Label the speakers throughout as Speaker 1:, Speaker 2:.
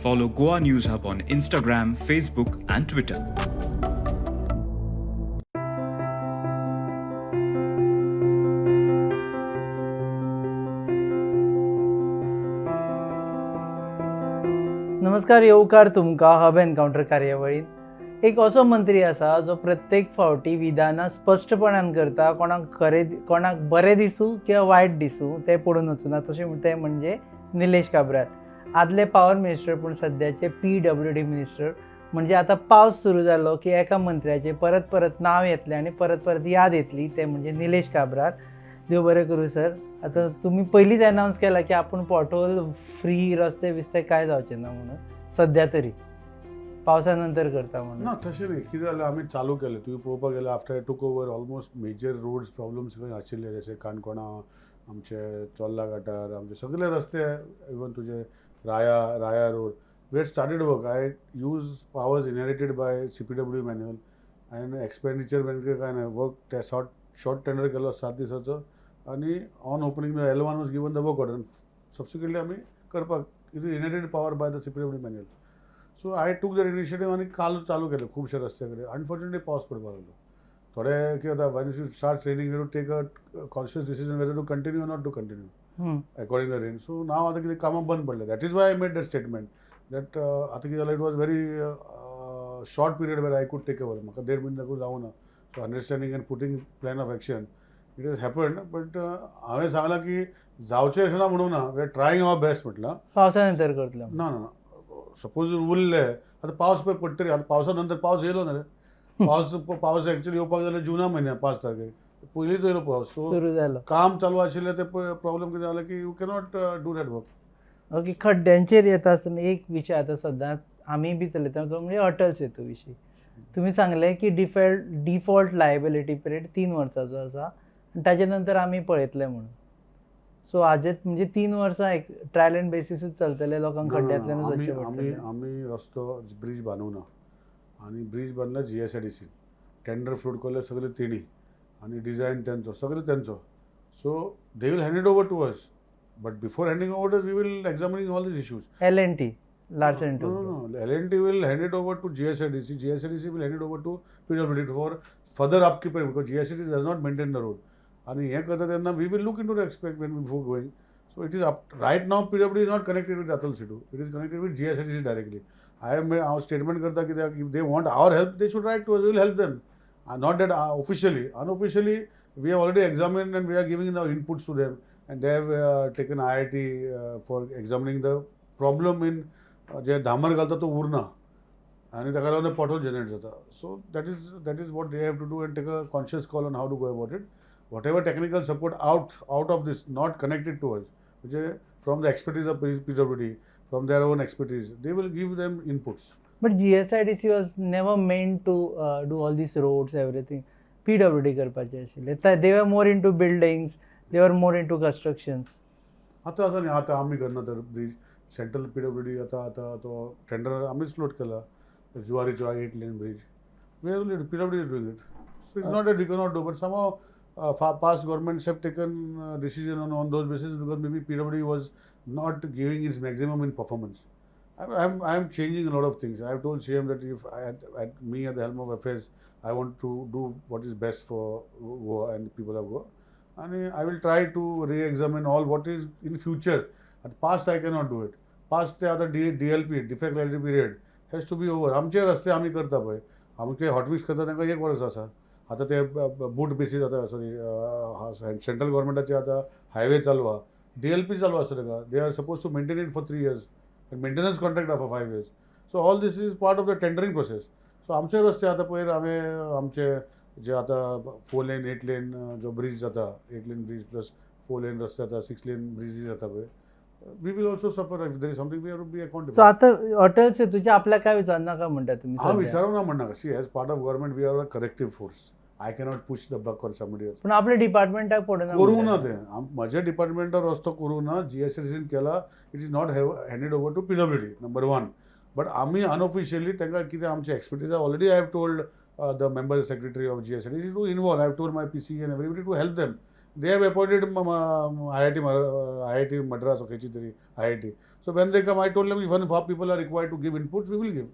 Speaker 1: Follow Goa News Hub on Instagram, Facebook, and Twitter.
Speaker 2: नमस्कार, येवकार तुमकां हब एनकावंटर कार्यावळीन. एक असो मंत्री आसा जो प्रत्येक फावटी विधानां स्पश्टपणान करता, कोणाक खरें, कोणाक बरें दिसूं किंवा वायट दिसूं तें पडून वचूना. तशें तें म्हणजे निलेश काब्राल, आदले पावर मिनिस्टर पूण सद्याचे पीडब्ल्यूडी मिनिस्टर. म्हणजे आतां पावस सुरू जालो की एका मंत्र्याचें परत परत नांव येतलें आनी परत परत याद येतली, तें म्हणजे निलेश काब्राल. देव बरें करूं सर. आतां तुमी पयलींच एनावन्स केला की आपूण पोटहोल फ्री रस्ते बिस्ते कांय जावचे ना म्हणून, सद्या तरी पावसा नंतर करता म्हणून.
Speaker 3: ना, तशें न्ही. कितें जालें, आमी चालू केलें. तुवें पळोवपाक गेल्यार after I took over, almost major roads problems खंय आशिल्ले, जशे काणकोणा, आमचे चोर्ला गटार, आमचे सगळे रस्ते, इवन तुजे राया road, we had started work. I use powers inherited by CPW manual and expenditure बँके काय नाही, वर्क ते शॉर्ट शॉर्ट टेंडर केलो 7 दिसाचो आनी on opening the L1 was given the work order. Subsequently आमी करपाक, it is inherited power by the CPW manual. So I took that initiative आनी काल चालू केलें खुबशे रस्ते कडेन. अनफॉर्च्युनेटली पावस पडपाक लागलो. थोडे कितें जाता, when you start raining, you take a conscious decision whether to continue, not to continue according the rain. So now आतां कितें, कामां बंद पडलें. That is why I made that statement that आतां कितें जालें, it was very short period where I could take over. म्हाका देड म्हयने दाखोवन जावं ना. So understanding and putting plan of action, it has happened, but हांवें सांगलां की जावचें अशें ना म्हणूंक ना, we are trying our best म्हटलां.
Speaker 2: पावसा नंतर करतलो.
Speaker 3: ना ना ना, सपोज उरले आतां पावस पळय पडटरी, आतां पावसा नंतर पावस येयलो ना रे. पावस पावस एक्चुअली येवपाक जाल्यार जुना म्हयन्या 5 तारखेक पयलींच येयलो पावस, सो
Speaker 2: सुरू जालो.
Speaker 3: काम चालू आशिल्लें ते प्रॉब्लेम कितें जालें की you cannot do that work.
Speaker 2: Okay, खड्ड्यांचेर येता आसतना एक विशय आतां सद्दां आमी बी चलयता तो म्हणजे अटल सेतू विशीं. तुमी सांगलें की डिफॉल्ट लायबिलिटी पिरियड 3 वर्सांचो आसा आनी ताजे नंतर आमी पळयतले म्हणून. सो हाजे म्हणजे 3 वर्सां एक ट्रायल एंड बेसिसूच चलतले, लोकांक खड्ड्यांतल्यानूच
Speaker 3: आमी
Speaker 2: वचचें
Speaker 3: आमी
Speaker 2: पडटलें.
Speaker 3: आमी रस्तो ब्रीज बांदूना आनी ब्रीज बांदला जीएसआयडीसीन. टेंडर फ्लोट केले सगळे तेणी आनी डिझायन तेंचो, सगळे तेंचो. So they will hand it over to us, but before handing over to, we will examining all these issues.
Speaker 2: L&T, Larsen and
Speaker 3: No, no, no. L&T will hand it over to GSIDC. GSIDC will hand it over to PWD for further upkeep because GSIDC does not maintain the road. आणि हें करता तेन्ना we will look into the aspect when before going. So it is up right now, PWD is not connected with Atal Setu. It is connected with GSIDC directly. I am हांव statement करता कित्याक, if they want our help, they should write to, will help them. Not that officially, unofficially we have already examined and we are giving the inputs to them, and they have taken IIT for examining the problem in जे डांबर घालता तो उरना आनी ताका लागून पोटहोल generate जाता. So that is what they have to do and take a conscious call on how to go about it. Whatever technical support out of this, not connected to us, म्हणजे from the expertise of PWD, from their own expertise, they will give them inputs.
Speaker 2: But GSIDC was never meant to do all these roads, everything. PWD करपाचें आशिल्लें. They were more into buildings, they were more into constructions.
Speaker 3: आतां आसा न्ही, आतां आमी करना तर bridge, central PWD. आतां तो टेंडर आमीच फ्लोट केला जुवारीचो 8 lane bridge. We are, PWD is doing it. So it's not that we cannot do, but somehow past governments have taken decision on those basis because maybe PWD was not giving its maximum in performance. I'm changing a lot of things. I have told CM that if I had, at me at the helm of affairs, I want to do what is best for Goa and the people of Goa. And I will try to re-examine all what is in future. At past I cannot do it. Past ते आता DLP, defect liability period has to be over. आमचे रस्ते आमी करता पळय, आमचे hot mix करता, तांकां एक वर्स आसा. आतां ते बूट बेसीस आतां, सॉरी, सेंट्रल गव्हर्मेंटाचे आतां हायवे चालू आहा, डीएलपी चालू आसता ताका. They are suppose to maintain it for 3 years, maintenance contract आहा for 5 years. So all this is part of the tendering process. So आमचे रस्ते आतां पयर हांवें आमचे जे आतां 4 लेन, 8 लेन जो ब्रीज जाता, 8 lane bridge plus 4 lane रस्ते जाता, 6 लेन ब्रिजीस जाता पळय, we will also suffer if there is something, we have to be accountable.
Speaker 2: So आतां अटल सेतूचे आपल्याक काय विचारनाका म्हणटा तुमी
Speaker 3: हांव
Speaker 2: सद्या?
Speaker 3: विचारूंक ना म्हणनाका. See, as part of government, we are a corrective force. I cannot push the buck on somebody else.
Speaker 2: पूण आपल्या डिपार्टमेंटाक पडना.
Speaker 3: करूंक ना तें. म्हज्या डिपार्टमेंटार रस्तो करूंक ना. जीएसआयडीसीन केला. It is not have handed over to PWD, number one, but आमी अनऑफिशियली तांकां कितें आमचे expertise, already I have told the member secretary of GSIDC to involve. I have told my PC and everybody to help them. They have appointed IIT Madras or खंयची तरी IIT. So when they come, I told them even if our people are required to give inputs, we will give.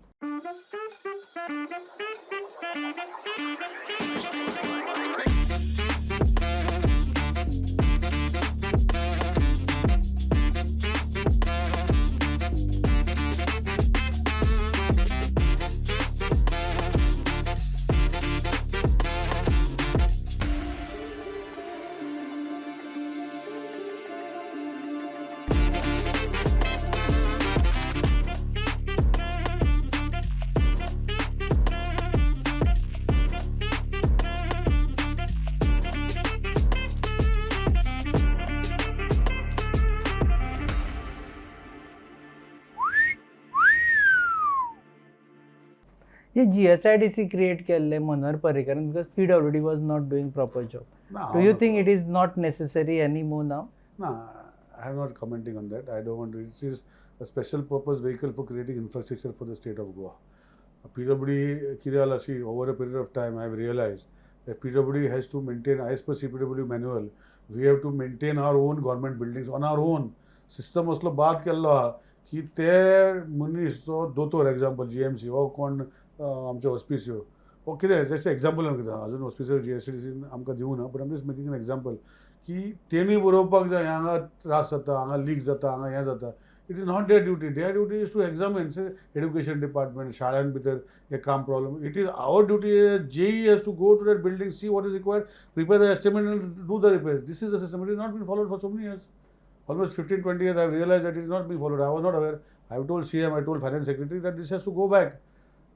Speaker 2: Hey G S I D C create केल्ले Manohar पर्रीकारान because PWD was not doing proper job.
Speaker 3: ना,
Speaker 2: Do you think it is not necessary any more now?
Speaker 3: No, I am not commenting on that. I don't want to. It is a special purpose vehicle for creating infrastructure for the state of Goa. PWD कितें जाला, see, over a period of time I have realized that PWD has to maintain, as per CPWD manual, we have to maintain our own government buildings on our own. System असलो बाद केल्लो आहा की ते मनीस जो दोतोर, एग्जाम्पल जीएमसी हो कोण आमचे हॉस्पिसियो हो कितें, जस्ट एग्जाम्पल कितें, अजून हॉस्पिसियो जीएसआयडीसीन आमकां दिवना, but I'm just making an example की तेणी बरोवपाक जाय हांगा त्रास जाता, हांगा लीक जाता, हांगा हें जाता. It is not their duty. Their duty is to examine education department, शाळां भितर हे काम problem. It is our duty as JE has to go to that building, see what is required, prepare the estimate and do the repair. This is the system. It is not been followed for so many years, almost 15 20 years. I realize that it is not being followed. I was not aware. I have told CM, I told finance secretary that this has to go back.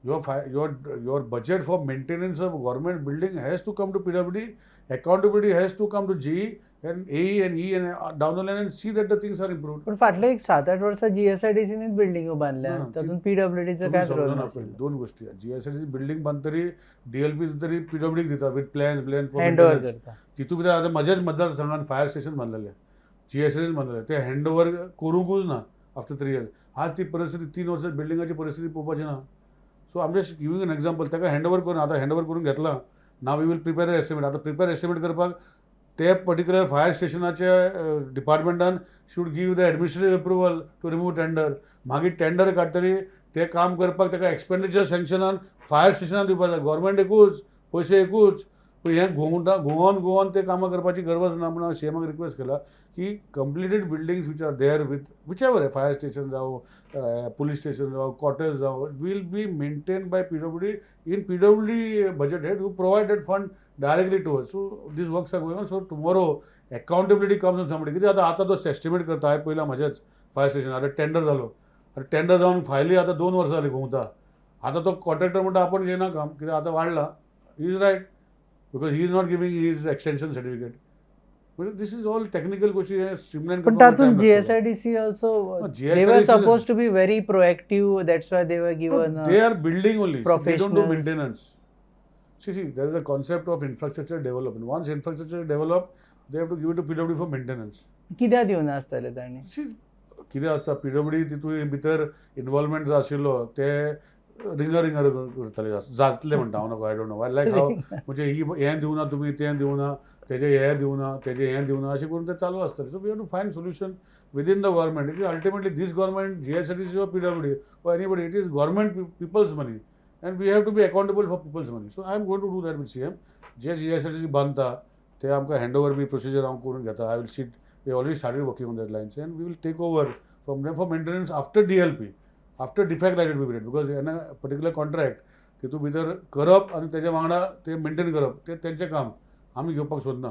Speaker 3: Your budget for maintenance of government building has to come to PWD. Accountability has to come to GE and AE and E and down the line and see that the things are improved.
Speaker 2: पण फाटले एक सात आठ वर्सां G S I D सीनीच बिल्डिंगो बांदल्या,
Speaker 3: ना, ना,
Speaker 2: तातूंत पीडब्ल्यूडीचो
Speaker 3: तुम्ही
Speaker 2: कांयच रोल
Speaker 3: समजा ना, पळय, दोन गोष्टी. जीएसआयडीसी बिल्डिंग बांदतरी डीएलपी तरी पीडब्ल्यूडीक दिता विथ प्लॅन्स ब्लॅन.
Speaker 2: हँड ओवर करता.
Speaker 3: तितून भितर आतां म्हज्याच मतदारसंघान फायर स्टेशन बांदलेलें, जीएसआयडीन बांदलेलें, तें हँड ओवर करूंकूच ना आफ्टर 3 इयर्स. आज ती परिस्थिती 3 वर्सां बिल्डिंगाची परिस्थिती पळोवपाची ना. So I'm just giving an example. ताका हँड ओवर करून, आतां हँड ओवर करून घेतलां ना, we will prepare estimate. आतां प्रिपेर एस्टिमेट करपाक ते पर्टिक्युलर फायर स्टेशनाचे डिपार्टमेंटान should give the administrative approval to remove tender. मागीर टेंडर काडटरी ते काम करपाक ताका एक्सपेंडिचर सँक्शनान फायर स्टेशनान दिवपाक जाय. गोवोरमेंट एकूच, पयशे एकूच, पूण हें घुंवता घुंवोन घुंवोन ते कामां करपाची गरज ना. म्हणून हांवें सीएमाक रिक्वेस्ट केला की completed buildings which are there with whichever, fire station जावं, पुलीस स्टेशन जावं, क्वॉर्टर्स जावं, will be maintain by PWD in PWD budget head. You provide that fund directly to us. So these works are going on. So tomorrow accountability comes on somebody. कितें आतां, आतां तो estimate करता. हांवें पयला म्हजेच फायर स्टेशन, आतां tender जालो, आतां टेंडर जावन फायली आतां 2 वर्सां जालीं घुंवता. आतां तो कॉन्ट्रॅक्टर म्हणटा आपूण घेयना काम, कित्याक आतां वाडला. He is right because he is not giving his extension certificate. This is all technical गोष्टी, हे स्ट्रीमलायन.
Speaker 2: पण तातूंत GSIDC also, they were
Speaker 3: GSIDC
Speaker 2: suppose to be very proactive, that's why they were given.
Speaker 3: They are building only. So they don't do
Speaker 2: professionals.
Speaker 3: Maintenance. See, there is a concept of infrastructure development. Once infrastructure is developed, they have to give it to PWD for maintenance.
Speaker 2: कित्याक दिवना आसतले तांणी?
Speaker 3: See, कितें आसता, PWD तितून भितर involvement जो आशिल्लो ते रिंगर रिंगर करताले जातले म्हणटा हांव नको. I don't know like हांव म्हणजे ही हें दिवना तुमी, तें दिवना, तेजें हें दिवना, तेजें हें दिवना, अशें करून तें चालू आसतलें. So we have to find solution within the government. It is ultimately this government, GSIDC or PWD or anybody, it is government, people's money and we have to be accountable for people's money. So I am going to do that with CM. J GSIDC बांदता ते आमकां hand over बी procedure हांव करून घेता. I will sit, we already started working on that lines and we will take over from them for maintenance after DLP, after defect liability period, because in a particular contract तितून भितर करप आनी तेज्या वांगडा ते मेंटेन करप ते तेंचें काम, आमी घेवपाक सोदना.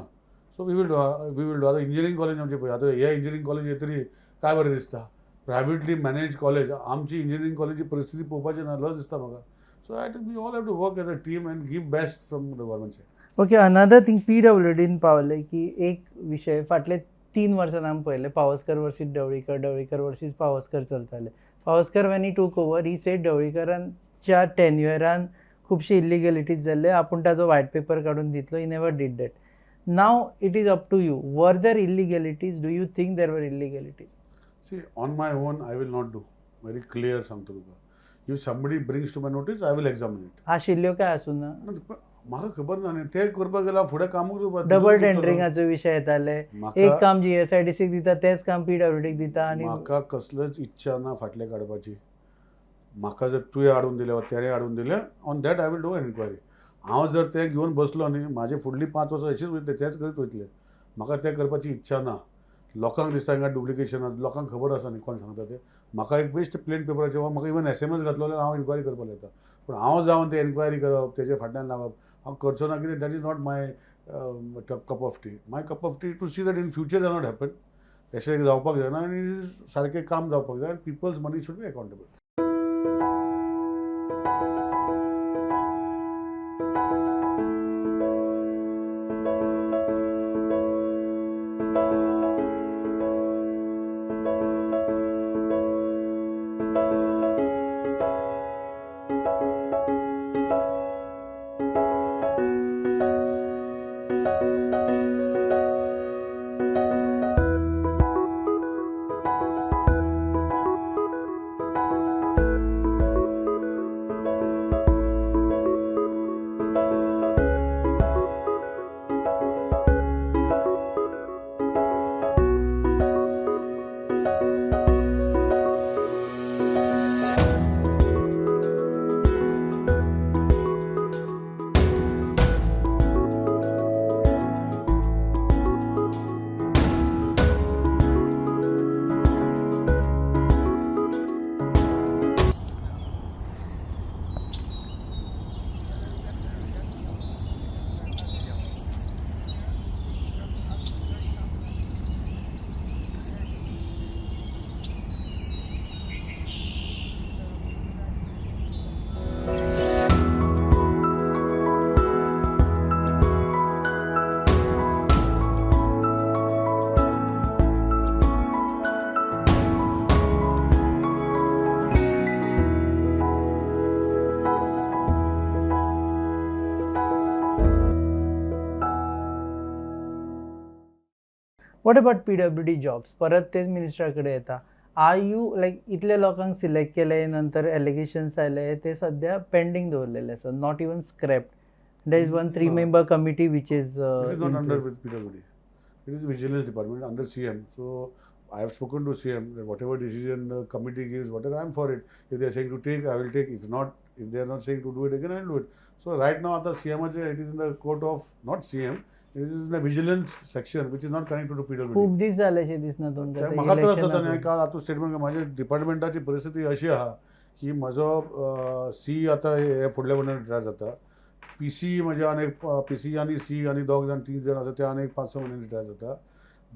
Speaker 3: So we will do. आतां इंजिनियरींग कॉलेज आमची पळय, आतां हे इंजिनियरींग कॉलेज येतरी काय बरें दिसता, प्रायवेटली मॅनेज कॉलेज. आमची इंजिनियरींग कॉलेजी परिस्थिती पळोवपाची ना, लज दिसता म्हाका. So I think we all have to work as a team and give best from the government side.
Speaker 2: Okay, another thing, पीडब्ल्यूडीन पावले की एक विशय फाटले 3 वर्सां आमी पळयले, पावसकर वर्सीस ढवळीकर, ढवळीकर वर्सीस पावसकर चलताले. Pawaskar when he took over, he said ढवळीकरांच्या टेन्युअरान खुबशे इलिगलिटीज जाल्ले, आपूण ताजो वायट पेपर काडून दितलो. He never did that. Now it is up to you. Were there illegalities? Do you think there were illegalities?
Speaker 3: See, on my own, I will not do. Very clear सांगतो तुका. If somebody brings to my notice, I will examine it.
Speaker 2: आशिल्ल्यो काय आसूं ना?
Speaker 3: म्हाका खबर ना न्ही, तें करपाक गेल्यार फुडें कामूच करपाक
Speaker 2: डबल टेंडरिंगाचो विशय येताले. एक
Speaker 3: म्हाका
Speaker 2: काम जीएसआयडीसीक दिता, तेच काम पीडब्ल्यूडीक दिता आनी
Speaker 3: म्हाका कसलीच इच्छा ना फाटलें काडपाची. म्हाका जर तुवें हाडून दिलें वा तेणें हाडून दिलें, on that I will do enquiry. हांव जर तें घेवन बसलो न्ही, म्हाजे फुडलीं 5 वर्सां अशीच वयतले, तेंच करीत वयतले. म्हाका तें करपाची इच्छा ना. लोकांक दिसता हांगा डुप्लिकेशन आसा, लोकांक खबर आसा न्ही कोण सांगता तें. म्हाका एक बेस्ट प्लेन पेपराचेर वा म्हाका इवन एसएमएस घातलो जाल्यार हांव एन्क्वायरी करपाक लायता. पूण हांव जावन ते एन्क्वायरी करप, तेजे फाटल्यान लागप हांव करचो ना. कित्याक that is not my cup of tea. My cup of tea to see that in future not happen. अशें जावपाक जायना आनी सारकें काम जावपाक जाय. People's money should be accountable.
Speaker 2: What about PWD jobs? परत तेच मिनिस्टरा कडेन येता. Are you लायक इतले लोकांक सिलेक्ट केले, नंतर एलिगेशन्स आयले, ते सद्या पेंडींग दवरलेले आसा, not even scrapped. There is one three
Speaker 3: ना.
Speaker 2: Member committee which is
Speaker 3: It is not under with PWD. It is vigilance department under CM. So I have spoken to CM that whatever decision the committee gives, whatever, I am for it. If they are saying to take, I will take. If not, if they are not saying to do it again, I will do it. So right now, the CM, it is in the court of not CM. It is in the vigilance section, which is not connected to PWD.
Speaker 2: खूप दीस जाले अशें दिसना तुमकां
Speaker 3: ते
Speaker 2: ते
Speaker 3: म्हाका त्रास
Speaker 2: election
Speaker 3: जाता न्ही
Speaker 2: आसून.
Speaker 3: काल आतां स्टेटमेंट. म्हाज्या डिपार्टमेंटाची परिस्थिती अशी आहा की म्हजो सी आतां हे फुडल्या म्हयन्याक रिटायर जाता. पी सी म्हजे आनी एक पी सी आनी सी आनी दोग जाण तीन जाण आसा, ते आनी एक 5-6 म्हयन्यांनी रिटायर जाता.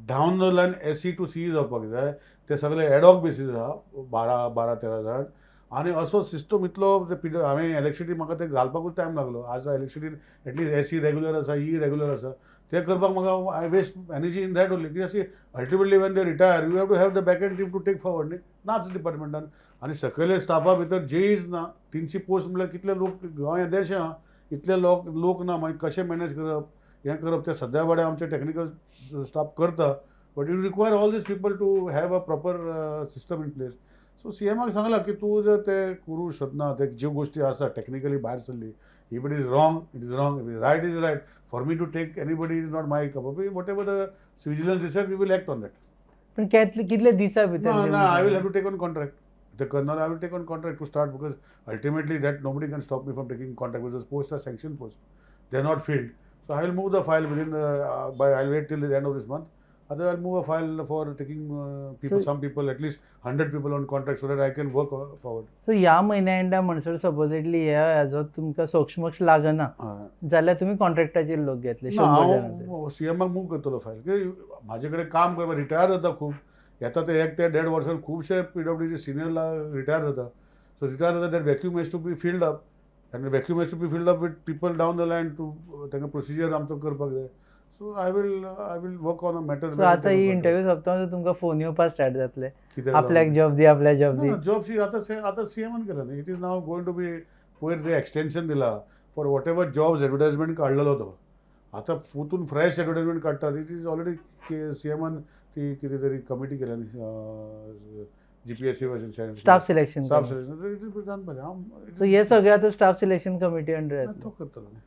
Speaker 3: Down the line SE to C जावपाक जाय. ते सगळे एडॉक बेसीस आहा, 12, 12, 13 जाण. आनी असो सिस्टम इतलो हांवें इलेक्ट्रिसिटी म्हाका ते घालपाकूच टायम लागलो. आज electricity at least SE regular आसा, ई रेगुलर आसा. ते करपाक म्हाका I waste energy in that only. कित्याक अशी ultimately when they retire, you have to have the back end team to take forward न्ही. नाच डिपार्टमेंटान आनी सकयले स्टाफा भितर जेईज ना. 300 पोस्ट म्हणल्यार कितले लोक, गोंय देश आहा, इतले लोक लोक ना. मागीर कशें मॅनेज करप, हें करप, ते सद्या बाडे आमचे टॅक्निकल स्टाफ करता, but you require all these people to have a proper system in place. So C एमाक सांगलां की तूं जर ते करूं शकना, ते ज्यो गोश्टी आसा टॅक्निकली भायर सरली, if it is wrong, it is wrong, if is right, is right. For me to take anybody is not my cup. Whatever the vigilance decide, we will act on that.
Speaker 2: पण कितले दिसा भितर
Speaker 3: ना
Speaker 2: ते
Speaker 3: ना, I will have to take on contract. The colonel, I will take on contract to start, because ultimately that nobody can stop me from taking contract, because those posts are sanctioned posts. They are not filled. So I will move the file within the, by I'll wait till the end of this month. Otherwise, I'll move a file for taking people,
Speaker 2: So-
Speaker 3: some people, at least 100 people on contract, so that I can work forward.
Speaker 2: So ह्या म्हयन्या Enda म्हणसर सपोजेटली ह्या हेजो तुमकां सोक्षमोक्ष लागना जाल्यार तुमी कॉन्ट्रॅक्टाचेर लोक घेतले
Speaker 3: ना,
Speaker 2: 100 जाणां तरी.
Speaker 3: हांव सीएमाक मूव करतलो फायल. कित्याक म्हाजे कडेन काम करपाक रिटायर जाता खूब येता ते एक ते देड वर्सान खुबशे पीडब्ल्यूडीचे सिनियर रिटायर जाता. सो रिटायर जाता, that vacuum has to be filled up, आनी vacuum has to be filled up with people down the line to तांकां प्रोसिजर आमचो करपाक जाय. So I will work on a matter.
Speaker 2: So आतां ही interview सोंपता म्हणसर तुमकां फोन येवपाक स्टार्ट जातले, आपल्याक जॉब दी, आपल्याक जॉब दी.
Speaker 3: जॉब सी आतां आतां सीएमान केला न्ही. It is now going to be पयर ते एक्सटेन्शन दिला for what ever jobs advertisement काडलेलो तो आतां परतून फ्रेश एडवर्टायजमेंट काडटात. It is already सीएमान ती कितें तरी कमिटी केल्या न्ही, जीपीएससी भशेन.
Speaker 2: Staff selection.
Speaker 3: Staff selection, it is done. हांव
Speaker 2: सो हे सगळे आतां स्टाफ सिलेक्शन कमिटी अंडर
Speaker 3: तो
Speaker 2: येतले.
Speaker 3: करतलो न्ही.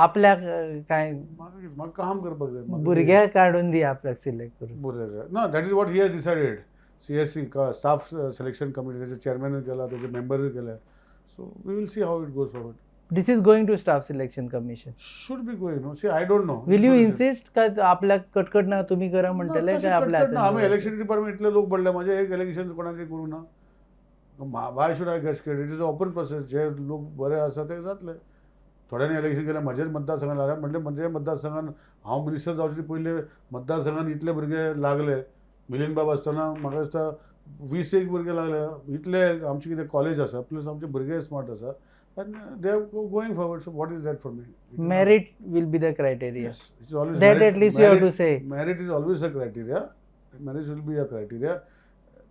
Speaker 2: आपल्याक काय
Speaker 3: म्हाका कितें, म्हाका काम करपाक जाय. म्हाका
Speaker 2: भुरग्याक काडून दी आपल्याक सिलेक्ट करून.
Speaker 3: बरें, ना, that is what he has decided. CSC, Staff Selection Committee, त्याचे चेअरमॅनूय केला, त्याचे मेंबरूय केले. So we will see how it goes forward.
Speaker 2: This is going to Staff Selection Commission?
Speaker 3: Should be going, no. See, I don't know.
Speaker 2: Will you insist काय आपल्याक कटकट ना तुमी करा म्हणटले काय आपल्या
Speaker 3: आम्ही
Speaker 2: हातान?
Speaker 3: इलेक्शन डिपार्टमेंट इतले लोक पडले, म्हणजे एक इलेक्शन कोणाचे करूं ना. Why should I get scared? It is a open process. जे लोक बरे आसा ते जातले. थोड्यांनी इलेक्शन केलें, म्हजेच मतदारसंघात लागले. म्हणलें, म्हज्या मतदारसंघात हांव मिनिस्टर जावचे पयलीं मतदारसंघात इतले भुरगे लागले. मिलिंद बाब आसतना म्हाका दिसता 20 एक भुरगे लागले. इतले आमचे कितें कॉलेज आसा, प्लस आमचे भुरगे स्मार्ट आसा आनी they are going forward. So what is that for me?
Speaker 2: Merit will be the criteria.
Speaker 3: Yes, it's always
Speaker 2: That at least you have to say.
Speaker 3: Merit is always a criteria. Merit will be a criteria.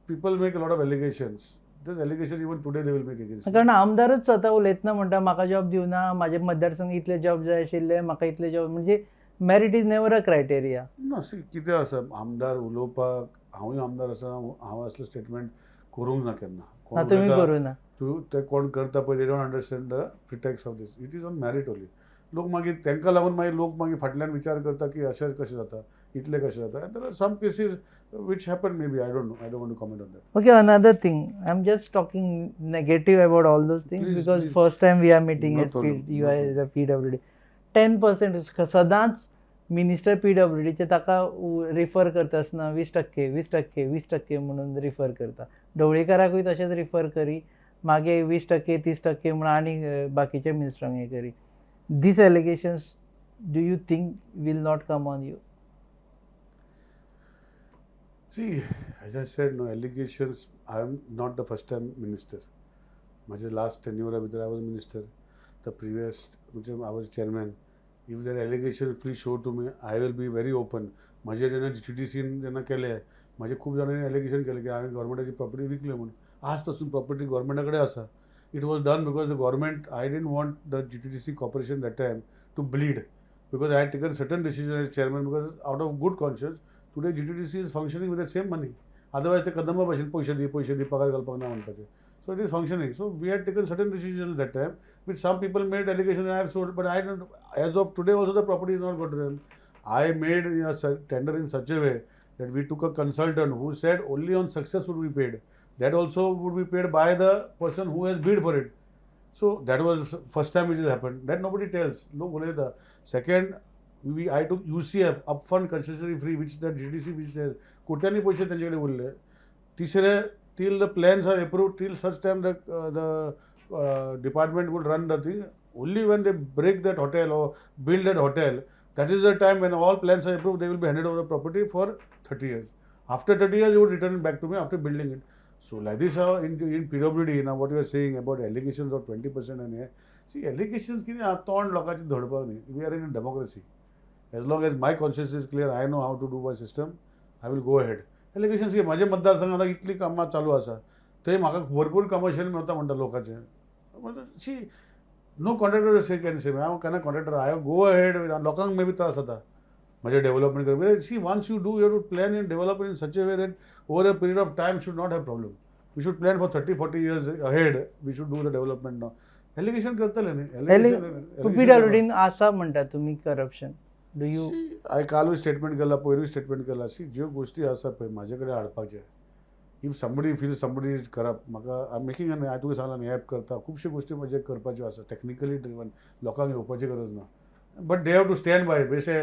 Speaker 3: People make a lot of allegations. This allegation even today they will make against me.
Speaker 2: कारण आमदारूच स्वता उलयतना म्हणटा, म्हाका job दिवना, म्हाजे मतदारसंघ इतले job जाय आशिल्ले, म्हाका इतले जॉब. म्हणजे merit is never a criteria.
Speaker 3: ना, सी, कितें आसा, आमदार उलोवपाक, हांवूय आमदार आसतना हांव असलें स्टेटमेंट करूंक ना केन्ना.
Speaker 2: ना,
Speaker 3: कोण
Speaker 2: तुमी
Speaker 3: उलयता,
Speaker 2: करूं ना.
Speaker 3: तूं ते कोण करता पळय, they don't understand the pretext of this. It is on merit only. लोक मागीर तांकां लागून मागीर लोक मागीर फाटल्यान विचार करता की अशें कशें जाता, इतलें कशें जाता. And there are some cases which happen maybe. I don't know, I don't want to comment on that.
Speaker 2: Okay, another thing, I'm just talking negative about all those things
Speaker 3: Please,
Speaker 2: because
Speaker 3: please.
Speaker 2: First time we are meeting
Speaker 3: No
Speaker 2: as
Speaker 3: problem,
Speaker 2: you
Speaker 3: no
Speaker 2: are as a PWD. 10% सदांच minister पीडब्ल्यूडीचे ताका refer करता आसतना 20%, 20%, 20% म्हणून refer करता. ढवळीकाराकूय तशेंच refer करी, मागीर 20%, 30% म्हणून आनी बाकीच्या मिनिस्टरांक हें करी. These allegations, do you think will not come on you?
Speaker 3: See, as I said, no allegations. I am not the first time minister. म्हजे लास्ट टेन्युअरा भितर I was minister. The previous म्हणजे I was chairman. If there allegation, please show to me. I will be very open. म्हजे जेन्ना जीटीडीसीन जेन्ना केले, म्हजे खूब जाणांनी एलिगेशन केलें की हांवें गव्हर्मेंटाची प्रॉपर्टी विकली म्हणून. आज पासून प्रॉपर्टी गव्हर्मेंटा कडेन आसा. It was done because the government, I didn't want the GTDC corporation that time to bleed because I had taken certain decision as chairman because out of good conscience. Today GTDC is functioning with the same money. Otherwise ते कदंबा भशेन पयशे दी, पयशे दी, पगार घालपाक ना म्हणपाचें. So it is functioning. So we had taken certain decision that time which some people made allegation I have sold, but I don't. As of today also the property is not got to them. I made tender in such a way that we took a consultant who said only on success would be paid. That also would be paid by the person who has bid for it. So that was first time which has happened. That nobody tells. लोक उलयता. Second, we I took UCF, upfront concessionary fee, which the GTDC which says कोट्यांनी पैसे त्यांच्याकडे उरले. तिसरे, till the plans are approved, till such time the department would run the thing. Only when they break that hotel or build that hotel, that is the time when all plans are approved, they will be handed over the property for 30 years. After 30 years, you would return it back to me after building it. So like this, how in PWD, now what you are saying about allegations of 20% and here, see, allegations कितें आहा, तोंड लोकांचें धडपाक न्ही. We are in a democracy. As long as my conscience is clear, I know how to do my system, I will go ahead. Allegations की म्हज्या मतदारसंघात इतलीं कामां चालू आसा, थंय म्हाका भरपूर कमर्शियल मेळटा म्हणटा लोकांचें. See, no contractor say can say हांव केन्ना कॉन्ट्रॅक्टर. I go ahead. लोकांक मे बी त्रास जाता म्हजें डेव्हलपमेंट करपाक. See, once you do, you to plan and develop in such a way that over a period of time should not have problem. We should plan for 30-40 years ahead. We should do the development now. Allegation करतले न्ही.
Speaker 2: पीडब्ल्यूडीन आसा म्हणटा तुमी corruption, do you?
Speaker 3: हांवें कालूय statement केला, पयरूय statement केला. C, ज्यो गोश्टी आसा पळय म्हाजे कडेन हाडपाचे, if somebody feel somebody is corrupt, म्हाका I making आनी हांवें तुका सांगलां न्ही, एप करता, खुबश्यो गोश्टी म्हजे करपाच्यो आसा टॅक्निकली ड्रिवन, लोकांक येवपाची गरज ना, but they have to stand by. बेशे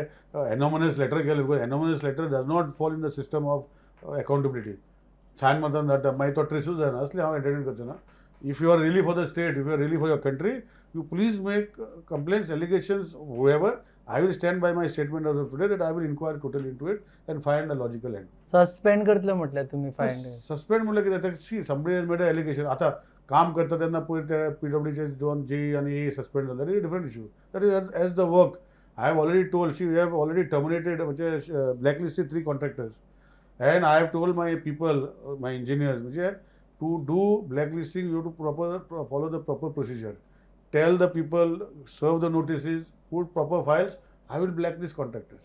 Speaker 3: एनॉनिमस लेटर केलें, because anonymous letter does not fall in the system of accountability. छान मारता धाडटा, मागीर तो ट्रेसूच जायना. असलें हांव एंटरटेन करचो ना. If you are really for the state, if you are really for your country, you please make complaints, allegations, whoever. I will stand by my statement as of today that I will inquire totally into it and find a logical end.
Speaker 2: Suspend करतले म्हटल्यार तुमी find?
Speaker 3: Suspend म्हणल्यार कितें? See, somebody has made a allegation. आतां काम करता तेन्ना पयर ते पीडब्ल्यूडीचे दोन जे आनी ए सस्पेंड जाले. That is different issue. That is as the work. I have already told, see, we have already terminated, म्हणजे blacklisted three contractors, and I have told my people, my engineers, म्हणजे to do blacklisting you to proper follow the proper procedure. Tell the people, serve the notices, put proper files. I will blacklist contractors.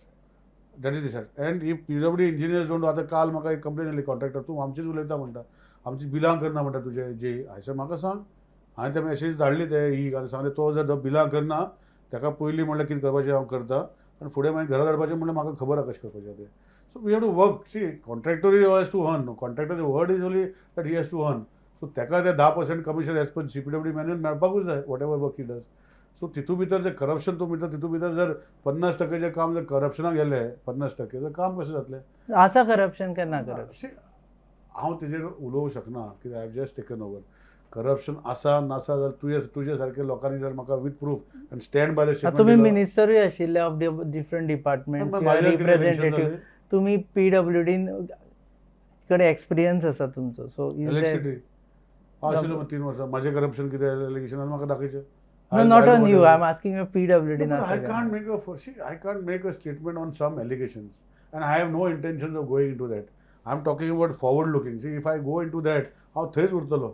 Speaker 3: That is decide. And if PWD engineers don't, आतां काल म्हाका एक complain आयली, contractor तूं आमचीच उलयता म्हणटा, आमची बिलां करना म्हणटा तुजे जे. हांवें म्हाका सांग. हांवें ते मॅसेज धाडली ते ई आनी सांगलें, तो जर बिलां करना, ताका पयलीं म्हणल्यार कितें करपाचें हांव करता आनी फुडें मागीर घरा धाडपाचें म्हणल्यार म्हाका खबर आहा कशें करपाचें तें. So we have to work. See, contractor has to earn. Contractor word is only that he has to earn. So ताका ते 10% commission as per CPWD manual मेळपाकूच जाय, whatever work he does. So तितू भितर जर करप्शन तूं म्हणटा, तितू भितर जर 50%चें काम जर करप्शनाक गेलें 50%, तर काम कशें जातलें?
Speaker 2: आसा करप्शन काय ना करप्शन?
Speaker 3: See, हांव तेजेर उलोवंक शकना कित्याक I have just taken over. Corruption आसा नासा जर तुजे तुजे सारके लोकांनी जर म्हाका with proof and stand by the
Speaker 2: तुमी मिनिस्टरूय आशिल्ले ऑफ डिफरंट डिपार्टमेंट, रिप्रेझेंटेटिव्ह, तुमी पीडब्ल्यूडीन कडेन एक्सपिरियन्स आसा तुमचो, सो is
Speaker 3: electricity हांव आशिल्लो 3 वर्सां. म्हाजें करप्शन कितें एलिगेशन म्हाका दाखयचें.
Speaker 2: Not on you, I am asking, PWD
Speaker 3: I can't make a see, I can't make a statement on some allegations, and I have no intentions of going into that. I'm talking about forward looking. See, if I go into that, हांव थंयच उरतलो.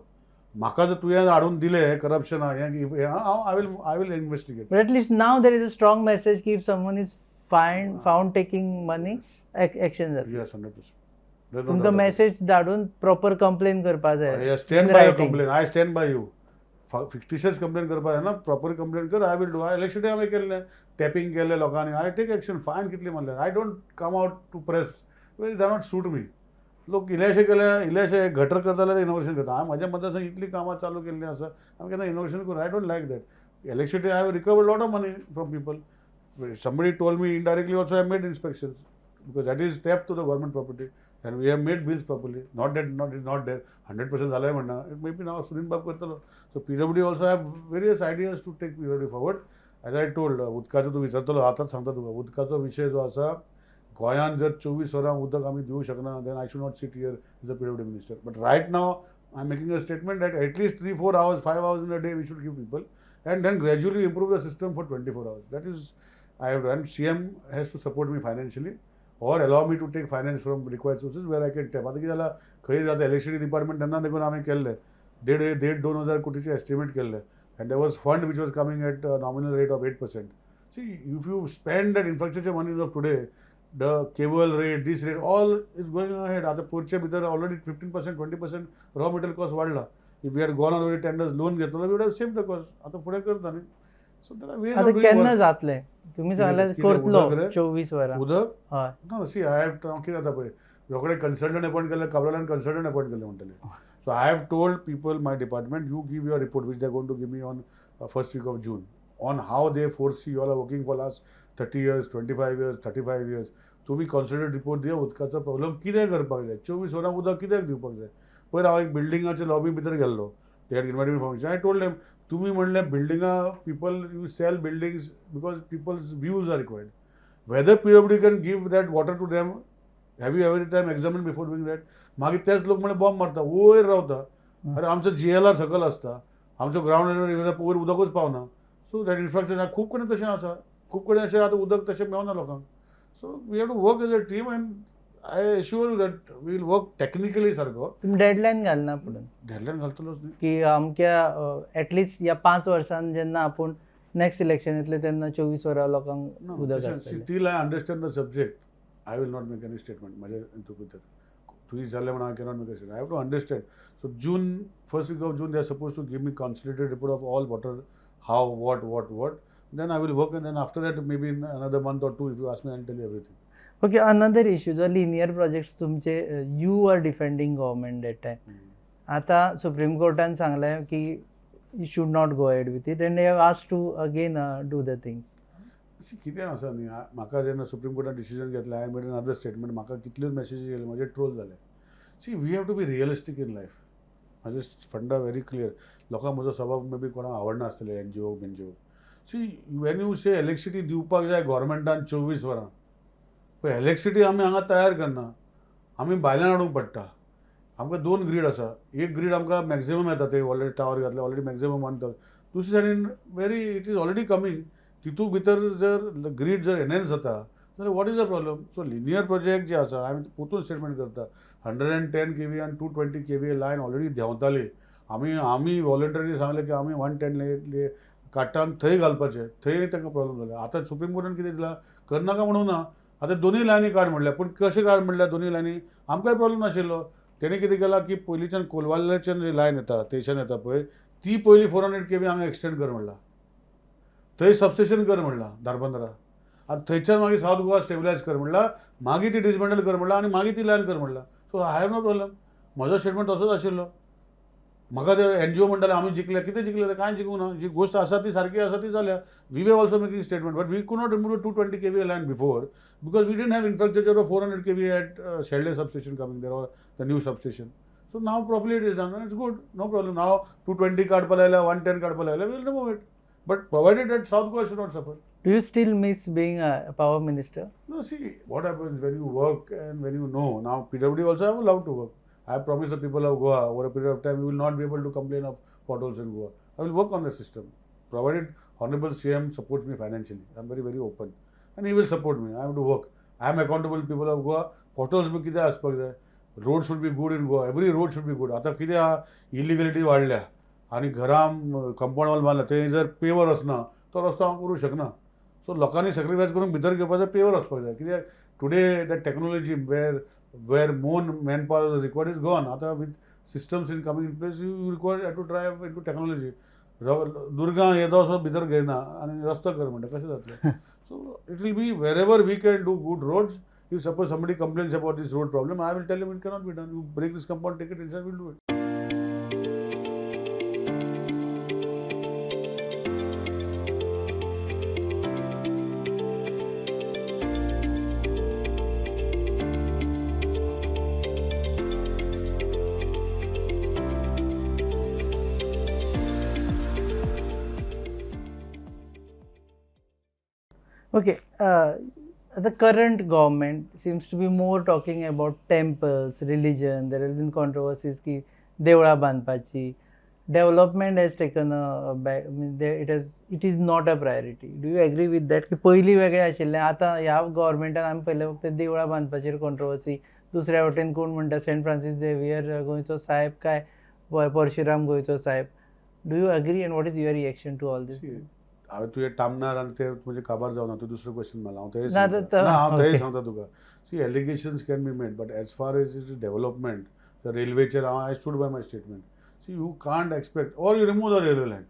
Speaker 3: म्हाका जर तुवें हाडून दिलें corruption हें, हांव I will investigate.
Speaker 2: But at least now there is a strong message की if someone is found taking money, action जाता.
Speaker 3: Yes, 100%.
Speaker 2: तुमकां मेसेज धाडून प्रॉपर कंप्लेन करपा जाय.
Speaker 3: Stand
Speaker 2: In
Speaker 3: by
Speaker 2: writing.
Speaker 3: Complain, I stand by you. Fictitious complain करपा जायना, proper complain कर. I will do. Electricity हांवें केल्लें, टॅपिंग केल्लें लोकांनी, I take action. फायन कितली मारले. I don't come out to press, they not suit me. लोक इल्लेशे केले, इल्लेशे गटर करता जाल्यार इनॉग्रेशन करता. हांवें म्हाज्या मतदारसंघ इतलीं कामां चालू केल्लीं आसा, हांवें केन्ना इनॉग्रेशन करूं? I don't like that. Electricity, I have recovered lot of money from people. Somebody told me indirectly also. I made inspections because that is theft to the government property and we have made bills properly. Not that not is not there, 100% झालंय म्हणना. It may be now Sunil बाब करतलो. So PWD also have various ideas to take PWD forward. As I told, उदकाचो तूं विचारतलो, आतांच सांगता तुका, उदकाचो विशय जो आसा, गोंयांत जर 24 वरां उदक आमी दिवंक शकना, then I should not sit here as a PWD minister. But right now I am making a statement that at least 3-4 hours, 5 hours in a day we should give people and then gradually improve the system for 24 hours. That is, I have done. CM has to support me financially or allow me to take finance from required sources where I can tap. आतां कितें जालां, खंय जाता, electricity department तेन्ना देखून हांवें केल्लें, देड देड 2,000 कोटीचें एस्टिमेट केल्लें and there was fund which was coming at nominal rate of 8%. See, if you spend that infrastructure money of today, the cable rate, this rate, all is going ahead. आतां पोरचे भितर already 15%, 20% raw material cost वाडला. If we had gone already tenders, loan घेतलो, we would have save the cost. आतां फुडें करता न्ही. So there are ways.
Speaker 2: आतां केन्ना जातलें? तुमी सांगलें
Speaker 3: कितें
Speaker 2: करतलो
Speaker 3: उदक रे?
Speaker 2: 24 वरां.
Speaker 3: उदक.
Speaker 2: हय.
Speaker 3: ना, सी, I have, कितें जाता पळय, रोखडे कन्सल्टंट अपॉयंट केले, काब्रालान कन्सल्टंट अपॉयंट केले म्हणटले. So I have told people, my department, you give your report, which they going to give me on first week of June, on how they foresee. You all are working for last 30 years, 25 years, 35 years. तुमी consultant report दिया, उदकाचो problem कितें करपाक जाय, 24 वरां उदक कित्याक दिवपाक जाय. पयर हांव एक बिल्डिंगाच्या लॉबी भितर गेल्लो, they had invited me function. I told them, तुमी म्हणलें बिल्डिंगां, people, you sell buildings because people's views are required. Whether PWD can give that water to them, have you every time examine before doing that? मागीर तेच लोक म्हणल्यार bomb मारता, वयर रावता. अरे, आमचो जीएलआर सकयल आसता, आमचो ग्रावंड वयर उदकूच पावना. सो that infrastructure खूब कडेन तशें आसा, खूब कडेन अशें आतां उदक तशें मेळना लोकांक. So we have to work as a team and I assure you that we'll work technically सारको.
Speaker 2: तुमी डेडलायन घालना पुणून?
Speaker 3: डेडलायन घालतलोच न्ही.
Speaker 2: की अमक्या एटलिस्ट ह्या 5 वर्सान जेन्ना आपूण नेक्स्ट इलेक्शन येतलें तेन्ना 24 वरां लोकांक उदक आसतलें.
Speaker 3: Till I understand the subject, I will not make any statement. म्हज्या हितून भितर तुवें विचारलें म्हणून I cannot make a statement. I have to understand. So June, first week of June, they are suppose to give me consolidated report of all water, how, what, what, what. Then I will work and then after that, maybe in another month or two, if you ask me, I tell you everything.
Speaker 2: Okay, another issue जो linear projects तुमचे, you are defending government that time. आता supreme कोर्टान सांगलें की you should not go ahead with it and they have asked to again do the things.
Speaker 3: See, कितें आसा न्ही, म्हाका जेन्ना सुप्रीम कोर्टान डिसिजन घेतलें, I made another statement. म्हाका कितल्योच मॅसेजीस येयले, म्हाजे ट्रोल जाले. See, we have to be realistic in life. म्हाजें फंडा व्हेरी क्लियर. लोकांक म्हजो स्वभाव मे बी कोणाक आवडना आसतलें, NGO बेनजीओ. See, when you say electricity दिवपाक जाय गोवोरमेंटान 24 वरां, पळय, इलेक्ट्रिसिटी आमी हांगा तयार करना, आमी भायल्यान हाडूंक पडटा. आमकां दोन ग्रीड आसा. एक ग्रीड आमकां मॅक्झिमम येता, ते ऑलरेडी टावर घातले, ऑलरेडी मॅक्झिमम 1,000. दुसरी सायडीन very it is already coming. तितू भितर जर ग्रीड जर एनहेन्स जाता जाल्यार what is the problem? So linear project जे आसा, हांवें परतून स्टेटमेंट करता, 110 kV आनी 220 kV line already देंवताली. आमी वॉलंटरी सांगलें की आमी 110 काडटा आनी थंय घालपाचें. थंय तांकां प्रॉब्लम जाले. आतां सुप्रीम कोर्टान कितें दिलां, करनाका म्हणूंक ना. आतां दोनूय लायनी काड म्हणल्या, पूण कशें काड म्हणल्यार दोनूय लायनी आमकांय प्रॉब्लम नाशिल्लो. तेणी कितें केलां की पयलींच्यान कोलवाल्याच्यान जी लायन येता, थंयच्यान येता पळय, ती पयली 400 kV हांगा एक्सटेंड कर म्हणला. थंय सबस्टेशन कर म्हणलां धारबंदरा, आनी थंयच्यान मागीर सावथ गोवा स्टेबिलायज कर म्हणलां, मागीर ती डिसमेंटल कर म्हणलां आनी मागीर ती लायन कर म्हणलां. So I have no problem. म्हजो स्टेटमेंट तसोच आशिल्लो. म्हाका ते एनजीओ म्हणटाले आमी जिखले, कितें जिखले ते, कांय जिखूंक ना. जी गोश्ट आसा ती सारकी आसा ती जाल्या. We were also making statement, but we could not remove 220 kV line before because we didn't have infrastructure of 400 kV at Shelde substation coming there or the new substation. So now properly it is done, it's good, no problem. Now 220 काडपा लायल्या, 110 काडपा लायल्या, we'll remove it, but provided that South Goa should not suffer.
Speaker 2: Do you still miss being a power minister?
Speaker 3: No, see, what happens when you work and when you know. Now, PWD also, I would love to work. I have promised the people of Goa, over a period of time, you will not be able to complain of potholes in Goa. I will work on the system, provided Honorable CM supports me financially. I am very, very open. And he will support me. I have to work. I am accountable to people of Goa. Potholes बी कितें आसपाक जाय. Road should be good in Goa. Every road should be good. आतां कितें आहा, illegality वाडल्या आनी घरां compound wall बांदला, थंय जर पेवर वचना तो रस्तो हांव करूंक शकना. सो लोकांनी सॅक्रिफायस करून भितर घेवपाचो, पेवर वचपाक जाय. कित्याक today the technology where more man power is required is gone. आतां with systems in coming in place, you require to drive into technology. Durga येदो असो भितर घेयना आनी रस्तो कर म्हणटा, कशें जातलें? So it will be wherever we can do good roads. If suppose somebody complains about this road problem, I will tell him it cannot be done. You break this compound, take it inside, we'll do it.
Speaker 2: Okay, the current government seems to be more talking about temples, religion. There have been controversies की देवळां बांदपाची. Development has taken a back, means it is not a priority. Do you agree with that? की पयलीं वेगळें आशिल्लें, आतां ह्या गव्हर्मेंटान आमी पयलें फक्त देवळां बांदपाचेर कॉन्ट्रोवर्सी. दुसऱ्या वटेन कोण म्हणटा सेंट फ्रांसीस झेवियर गोंयचो साहेब काय परशुराम गोंयचो साहेब. Do you agree and what is your reaction to all this?
Speaker 3: See, हांवें तुवें तामनार आनी ते म्हणजे काबार जावना. तूं दुसरें क्वेश्चन मारला. हांव तेंय
Speaker 2: ना,
Speaker 3: सांगता. ना, हांव तेंय सांगता तुका. See, allegations can be made, but as far as is development, रेल्वेचेर हांव I stood by my statement. See, you can't expect or you remove the railway line,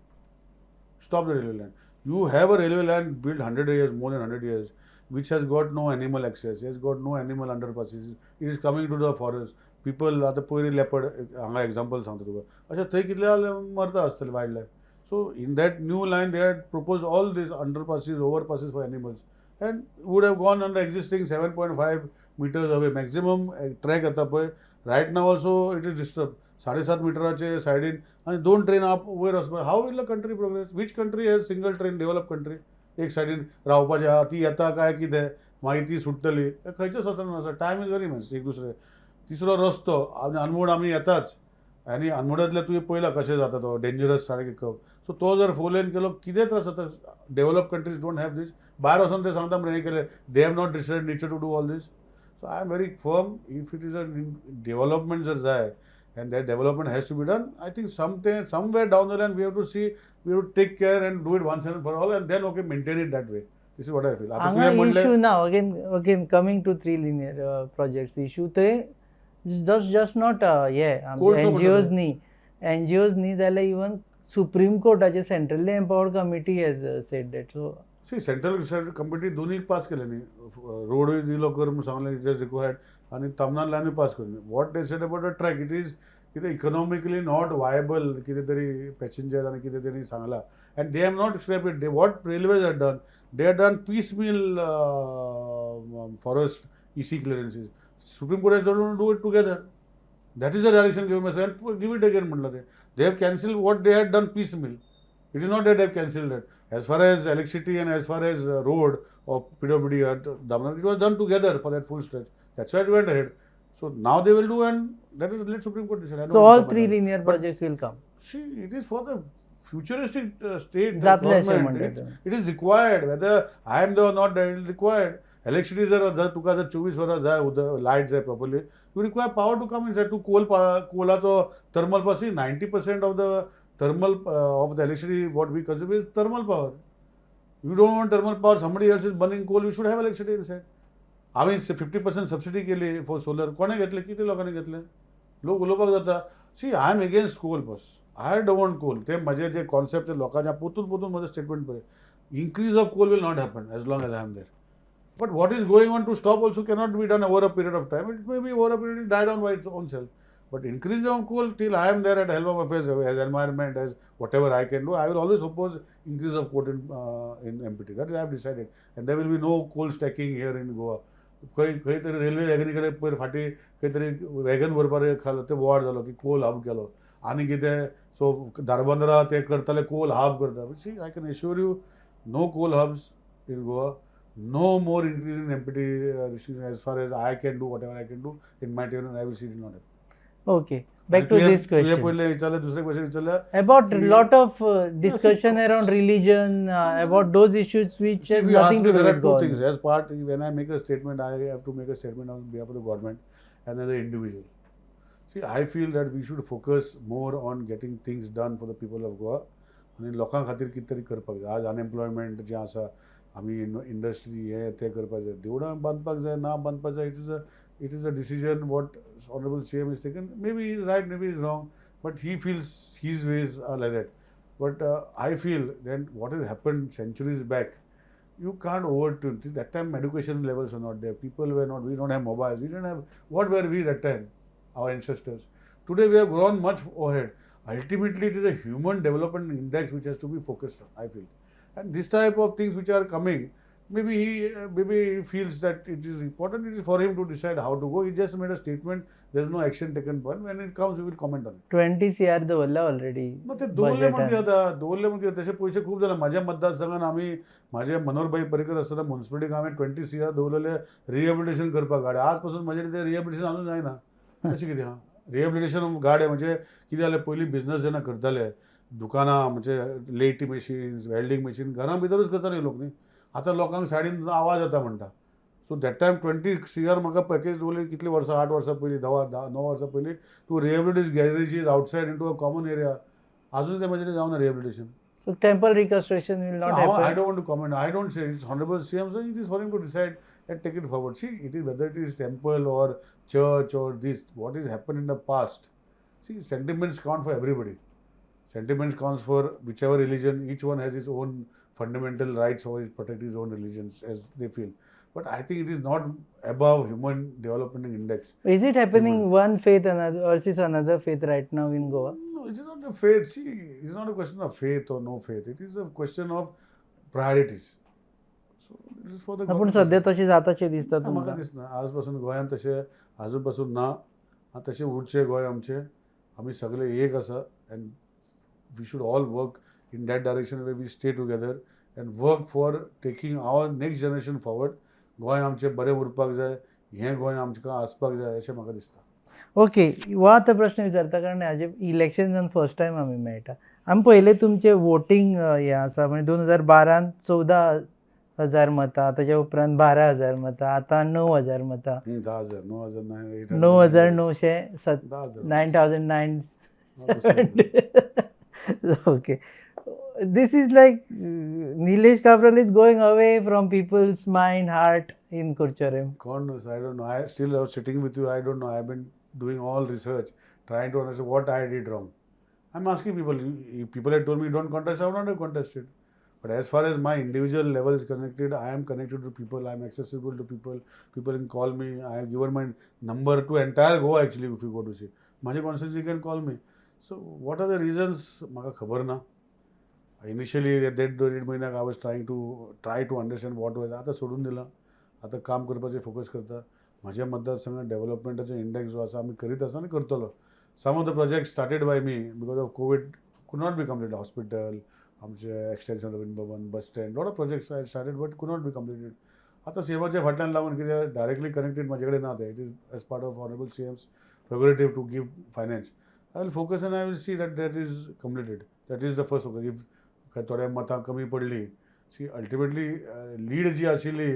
Speaker 3: stop the railway line. You have a railway line built 100 years, more than 100 years, which has got no animal access, has got no animal underpasses. It is coming to the forest. People, आतां पयलीं leopard हांगा example सांगता तुका, अशें थंय कितले मरता आसतले wild life. So in that new line they had propose all these underpasses, overpasses for animals and would have gone under existing 7.5 meters away maximum track. येता पळय, right now also it is disturb. साडे सात मिटराचे सायडीन आनी दोन train आप वयर वचपाक, how will the country progress? Which country has single train, develop country? एक सायडीन रावपाचें आहा, ती येता काय कितें, मागीर ती सुट्टली, खंयच्या स्वतंत्र आसा. Time is very much. एक दुसरें तिसरो रस्तो आनी अनमोड आमी येताच आनी अनमोडांतल्यान तुवें पळयला कशें जाता, तो डेंजरस सारकें कर्व. सो तो जर फोर लेन केलो, कितें त्रास जाता? Develop countries don't have this. भायर वचोन ते सांगता म्हणून हें केलें. They have not decided nature to do all this. So I am very firm, if it is a development जर जाय and that development has to be done, I think somewhere down the line we have to see, we have to take care and do it once and for all and then, okay, maintain it that way. This is what I feel. आतां
Speaker 2: हांगा
Speaker 3: तुवें म्हणलें
Speaker 2: issue ना, again coming to three linear projects issue, ते just not हे
Speaker 3: कोळसो
Speaker 2: NGOs
Speaker 3: म्हणटा.
Speaker 2: न्ही, एनजीओज न्ही जाल्यार इवन सुप्रीम कोर्टाचे centrally empowered committee has said that, so
Speaker 3: C, central committee दोन्ही पास केले न्ही. रोडूय दिलो कर म्हणून सांगलें, it is required, आनी तामनार लायनूय पास करून. What they said about the track, it is कितें इकॉनॉमिकली not viable, कितें तरी पॅसेंजर आनी कितें तरी सांगलां and they have not scrap it. They, what railways are done, they are done piecemeal forest EC clearances. Supreme Court has do it together. That is the direction give and give it again म्हटलं ते. They have cancel what they had done piecemeal. It is not that they have cancelled that. As far as electricity and as far as road of PWD at Dhamra, it was done together for that full stretch. That's why it went ahead. So now they will do and that is, let Supreme Court decide. I don't
Speaker 2: so
Speaker 3: want
Speaker 2: all
Speaker 3: to
Speaker 2: three
Speaker 3: comment on it.
Speaker 2: Linear
Speaker 3: But
Speaker 2: projects will come.
Speaker 3: See, it is for the futuristic state, the
Speaker 2: जातले अशें
Speaker 3: government.
Speaker 2: म्हणटा तुमी.
Speaker 3: It is required. Whether I am there or not, that it is required. Electricity जर जर तुका जर चोवीस वरां जाय, उदक लायट जाय properly, you require power to come inside. तूं कोल कोलाचो thermal power, 90% of the thermal of the electricity what we consume is thermal power. You don't want thermal power, somebody else is burning coal, you should have electricity inside. आम्ही 50% subsidy केली for solar. कोणें घेतले? कितले लोकांनी घेतले? लोक उलोवपाक जाता. See, I am against coal, boss. I don't want coal. ते म्हजे जे कॉन्सेप्ट लोकांच्या, पोतून पोतून म्हजें स्टेटमेंट पळय. Increase of coal will not happen as long as I am there. But what is going on to stop also cannot be done over a period of time. It may be over a period, it die down by its own self. But increase of coal till I am there at helm of affairs, as environment, as whatever I can do, I will always oppose increase of coal in MPT. That is I have decided. And there will be no coal stacking here in Goa. खंय खंय तरी railway वॅगनी कडेन पयर फाटीं खंय तरी wagon भरपाक खालो ते बोवाळ जालो की कोल हब केलो आनी कितें. सो धारबांदरा ते करताले कोल हब करता. See, I can assure you, no coal hubs in Goa, no more increase in MPT restriction. As far as I can do, whatever I can do in my tenure, I will see it not.
Speaker 2: Okay, back to this
Speaker 3: तुवें
Speaker 2: question.
Speaker 3: पयलें विचारलें, दुसरें question विचारलें
Speaker 2: about
Speaker 3: की-
Speaker 2: lot of discussion around religion, about those issues which
Speaker 3: See,
Speaker 2: have
Speaker 3: if you ask
Speaker 2: nothing
Speaker 3: me,
Speaker 2: to do
Speaker 3: there are
Speaker 2: with
Speaker 3: two
Speaker 2: God.
Speaker 3: Things. As part, when I make a statement, I have to make a statement on behalf of the government and as an individual. See, I feel that we should focus more on getting things done for the people of Goa. आनी लोकां खातीर कितें तरी करपाक जाय. आज unemployment जें आसा, आमी इंडस्ट्री हें तें करपाक जाय, देवळां बांदपाक जाय, ना बांदपाक जाय, it is a decision what honourable CM is taken. Maybe is right, maybe is wrong, but he feels his ways are like that. But I feel then what has happened centuries back, you can't overturn. That time education levels were not there. People were not, we don't have mobiles. We didn't have, what were we that time? Our ancestors. Today we have grown much ahead. Ultimately, it is a human development index which has to be focused on, I feel. And this type of things which are coming, maybe he feels that it is important. It is for him to decide how to go. He just made a statement. There is no action taken. But when it comes, we will comment on it.
Speaker 2: 20 CR दवरला already.
Speaker 3: ना, ते दवरले म्हणजे आतां दवरले म्हणजे तशे पयशे खूब जाले. म्हाज्या मतदारसंघान आमी म्हाजे मनोहरभाई पर्रीकर आसतना मुन्सिपालिटीक हांवें 20 सीआर दवरलेले रिहेबिलिटेशन करपाक गाडे. आज पासून म्हजे ते रिहेबिलिटेशन अजून जायना. तशें कितें आहा रिहेबिलिटेशन गाडे म्हणजे कितें जालें, पयलीं बिजनस जेन्ना करताले, दुकानां म्हणजे लेटी मशीन्स, वेल्डींग मशीन घरां भितरूच करताले लोक न्ही. आतां लोकांक सायडीन आवाज येता म्हणटा. So that time 20 CR म्हाका पॅकेज दवरली. कितलीं वर्सां, 8 वर्सां पयलीं, धा 9 वर्सां पयलीं, to rehabilitate garages outside into a common area. अजून ते म्हजें जावना rehabilitation.
Speaker 2: So temple reconstruction will not
Speaker 3: I
Speaker 2: happen?
Speaker 3: Don't want to comment. I don't say. It's honorable CM, so it is for him to decide and take it forward. See, it is whether it is temple or church or this, what is happened in the past. See, sentiments count for everybody. Sentiments counts for whichever religion. Each one has his own fundamental rights or is protect his own religions as they feel. But I think it is not above human development index.
Speaker 2: Is it happening one faith another versus another faith right now in Goa?
Speaker 3: No, it is not the faith. See, it is not a question of faith or no faith. It is a question of priorities. So it is for the
Speaker 2: पूण
Speaker 3: government.
Speaker 2: सध्या तशें जाताशें दिसता
Speaker 3: ना, म्हाका
Speaker 2: तुमकां?
Speaker 3: दिसना. आज पासून गोंयांत तशें आजून पासून ना. आनी तशें उरचें गोंय आमचें. आमी सगळे एक आसा and we should all work in that direction way we stay together and work for taking our next generation forward. Goa आमचें बरें उरपाक जाय, हें गोंय आमकां आसपाक जाय अशें म्हाका दिसता.
Speaker 2: ओके, हो आतां प्रश्न विचारता कारण हाजे इलेक्शन फर्स्ट टायम आमी मेळटा. आमी पळयलें तुमचें वोटींग हें आसा, म्हणजे 2012न 14,000 मतां, ताच्या उपरांत 12,000 मतां, आतां 9,000 मतां.
Speaker 3: 10,000, 9,000 nine eight.
Speaker 2: 9,900 सत
Speaker 3: 10,000.
Speaker 2: 9,009. Okay, this is like Nilesh Cabral is going away from people's mind, heart in Curchorem.
Speaker 3: God knows, I don't know. I still sitting with you, I don't know. I've been doing all research, trying to understand what I did wrong. I'm asking people. If people had told me don't contest, I would not have contested. But as far as my individual level is connected, I am connected to people. I am accessible to people. People can call me. I have given my number to entire Goa actually. If you go to see, माझे constituency can call me. So what are the reasons? म्हाका खबर ना. Initially देड देड म्हयन्याक I was trying to understand what was. आतां सोडून दिलां. आतां काम करपाचेर फोकस करता. म्हज्या मतदारसंघात डेव्हलपमेंटाचो इंडेक्स जो आसा आमी करीत आसा आनी करतलो. Some of the project started by me, because of COVID could not be complete. Hospital आमचे, extension Ravindra Bhavan, bus stand, lot of projects I started but could not be completed. आतां सीएमाच्या फाटल्यान लागून कितें डायरेक्टली कनेक्टेड म्हाजे कडेन ना तें. It is as part of honourable CM's prerogative to give finance. I will focus and I will see that that is completed. That is the first focus. If थोड्या मतां कमी पडली, सी, अल्टिमेटली लीड जी आशिल्ली,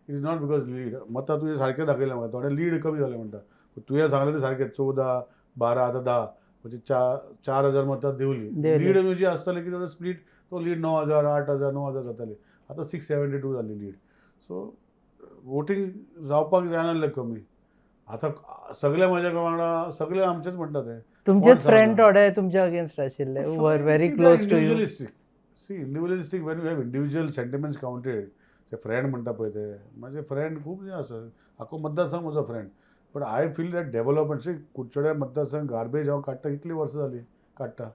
Speaker 3: it is not because lead मतां तुवें सारकें दाखयलें म्हाका, थोडे लीड कमी जालें म्हणटा. तुवें सांगलें तें सारकें, 14, 12, आतां 10, म्हणजे 4,000 मतां देंवली.
Speaker 2: देंवली.
Speaker 3: लीड जी आसताली की स्प्लीट तो लीड 9,000, 8,000, 9,000 जाताली. आतां 672 जाली लीड. सो वोटींग जावपाक जायना जालें कमी. आतां सगळे म्हाज्या वांगडा, सगळे आमचेच म्हणटा ते.
Speaker 2: तुमचेच
Speaker 3: कोण
Speaker 2: फ्रेंड
Speaker 3: सांगना?
Speaker 2: थोडे तुमच्या अगेन्स्ट आशिल्ले, were very close to you.
Speaker 3: Individualistic. See, individualistic, when you have individual sentiments counted, ते फ्रेंड म्हणटा पळय, ते म्हाजे फ्रेंड खूब जे आसा. आख्खो मतदारसंघ म्हजो friend, but I feel that development, see, Curchorem मतदारसंघ गार्बेज हांव काडटा, इतली वर्सां जालीं काडटा.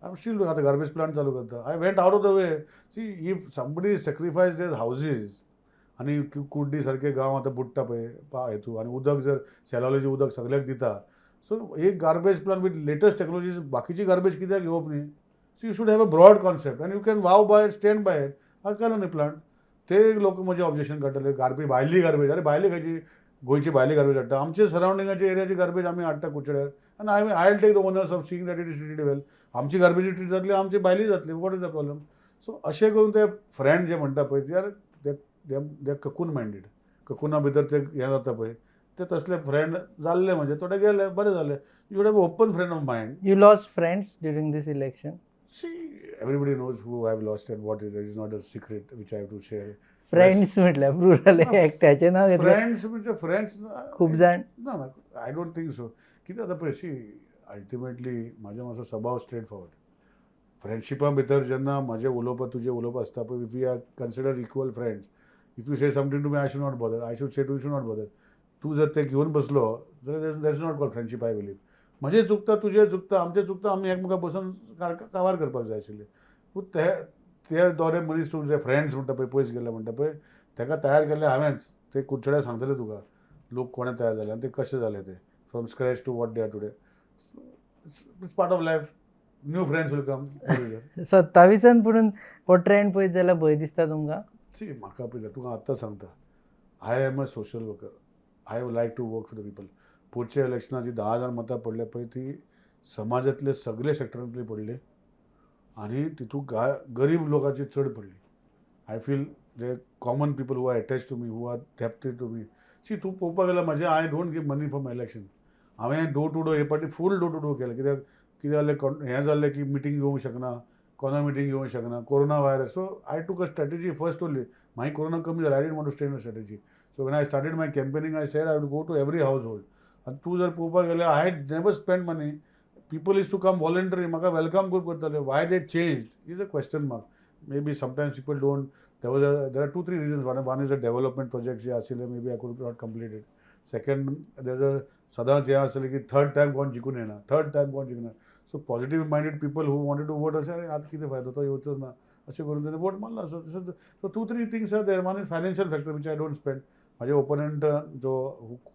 Speaker 3: I still आतां गार्बेज प्लांट चालू करता. I went out of the way. See, if somebody sacrifice their houses आनी कुड्डी सारके गांव आतां बुडटा पळय हेतू आनी उदक जर सेलावलेचें उदक सगल्याक दिता, सो एक garbage plant with latest technologies, बाकीची गार्बेज कित्याक घेवप न्ही? So you should have a broad concept and you can wow by, stand by it. हांवें केलो न्ही प्लांट. ते लोक म्हजे ऑब्जेक्शन काडटाले, गार्बेज, भायली गार्बेज. अरे, भायली खंयची? गोंयची भायली गार्बेज हाडटा? आमचे सरावंडिंगाचे एरियाची गार्बेज आमी हाडटा कुडचड्यार आनी I will take the onus of seeing that it is treated well. आमची गार्बेज ट्रीट जातली, आमची भायली जातली. What is the problem? So अशें करून ते फ्रेंड जे म्हणटा पळय, they are they cocoon minded. ककुना भितर ते हें जाता पळय, ते तसले फ्रेंड जाल्ले म्हणजे थोडे गेले, बरें जालें. You have open frame of mind.
Speaker 2: You lost friends during this election?
Speaker 3: See, everybody knows who I have lost and what is. It is not a secret which I have to share.
Speaker 2: Friends म्हटल्यार plural, एकट्याचें नांव घेतलें.
Speaker 3: Friends म्हणजे friends
Speaker 2: खूब जाण.
Speaker 3: ना ना, I don't think so. कितें जाता पळय, सी, अल्टिमेटली म्हाजें मातसो स्वभाव स्ट्रेट फॉरवर्ड. फ्रेंडशिपा भितर जेन्ना म्हाजें उलोवप, तुजें उलोवप आसता पळय, if we are consider equal friends, if you say something to me, I should not bother. I should say to you should not bother. तूं जर तें घेवन बसलो जाल्यार that is not called friendship, I believe. म्हजें चुकता, तुजें चुकता, आमचें चुकता, आमी एकमेकां बसून काबार करपाक जाय आशिल्लें. पूण ते ते दोरे मनीस तुजे फ्रेंड्स म्हणटा पळय, पयस गेले म्हणटा पळय, ताका तयार केल्ले हांवेंच. ते कुडचड्यार सांगतले तुका लोक कोणे तयार जाले आनी ते कशे जाले ते from scratch to what they are today. It's part of life. New friends will come.
Speaker 2: सत्तावीसान पुणून हो ट्रेंड पळयत जाल्यार भंय दिसता तुमकां?
Speaker 3: सी, म्हाका पळय, तुका आत्तां सांगता, I am a social worker. I like to work for the people. पुढच्या इलेक्शनाची 10,000 मतां पडले पळय, ती समाजांतले सगळे सेक्टरांतली पडली आनी तितूंत गरीब लोकांची चड पडली. I feel the common people who are attach to me, who are indebted to me. See, तूं पळोवपाक गेल्यार म्हाजें, I don't give money for my election. हांवें डोर टू डोर हे पाटी फूल डोर टू डोर केलें. कित्याक कितें जालें, हें जाल्लें की मिटींग घेवंक शकना, कोणा मिटींग घेवंक शकना, corona virus. So I took a strategy first only. मागीर कोरोना कमी जाला. I didn't want to strain a strategy. So when I started my campaigning, I said I will go to every household. आनी तूं जर पळोवपाक गेल्यार, I had never spend money. People used to come voluntary. म्हाका welcome खूब करताले. Why they change is a question mark. Maybe sometimes people don't, there was a there are two three reasons. One is a development project जे आशिल्ले, maybe I could not complete it. Second, there a सदांच हें आसलें की third time कोण जिखून येना, third time कोण जिखना. So positive minded people who wanted to vote अशें, अरे, आतां कितें फायदो, तो येवचोच ना, अशें करून तेणें वोट मारलो आसत. So two three things are there. One is financial factor, which I don't spend. म्हाजे ओपोनंट जो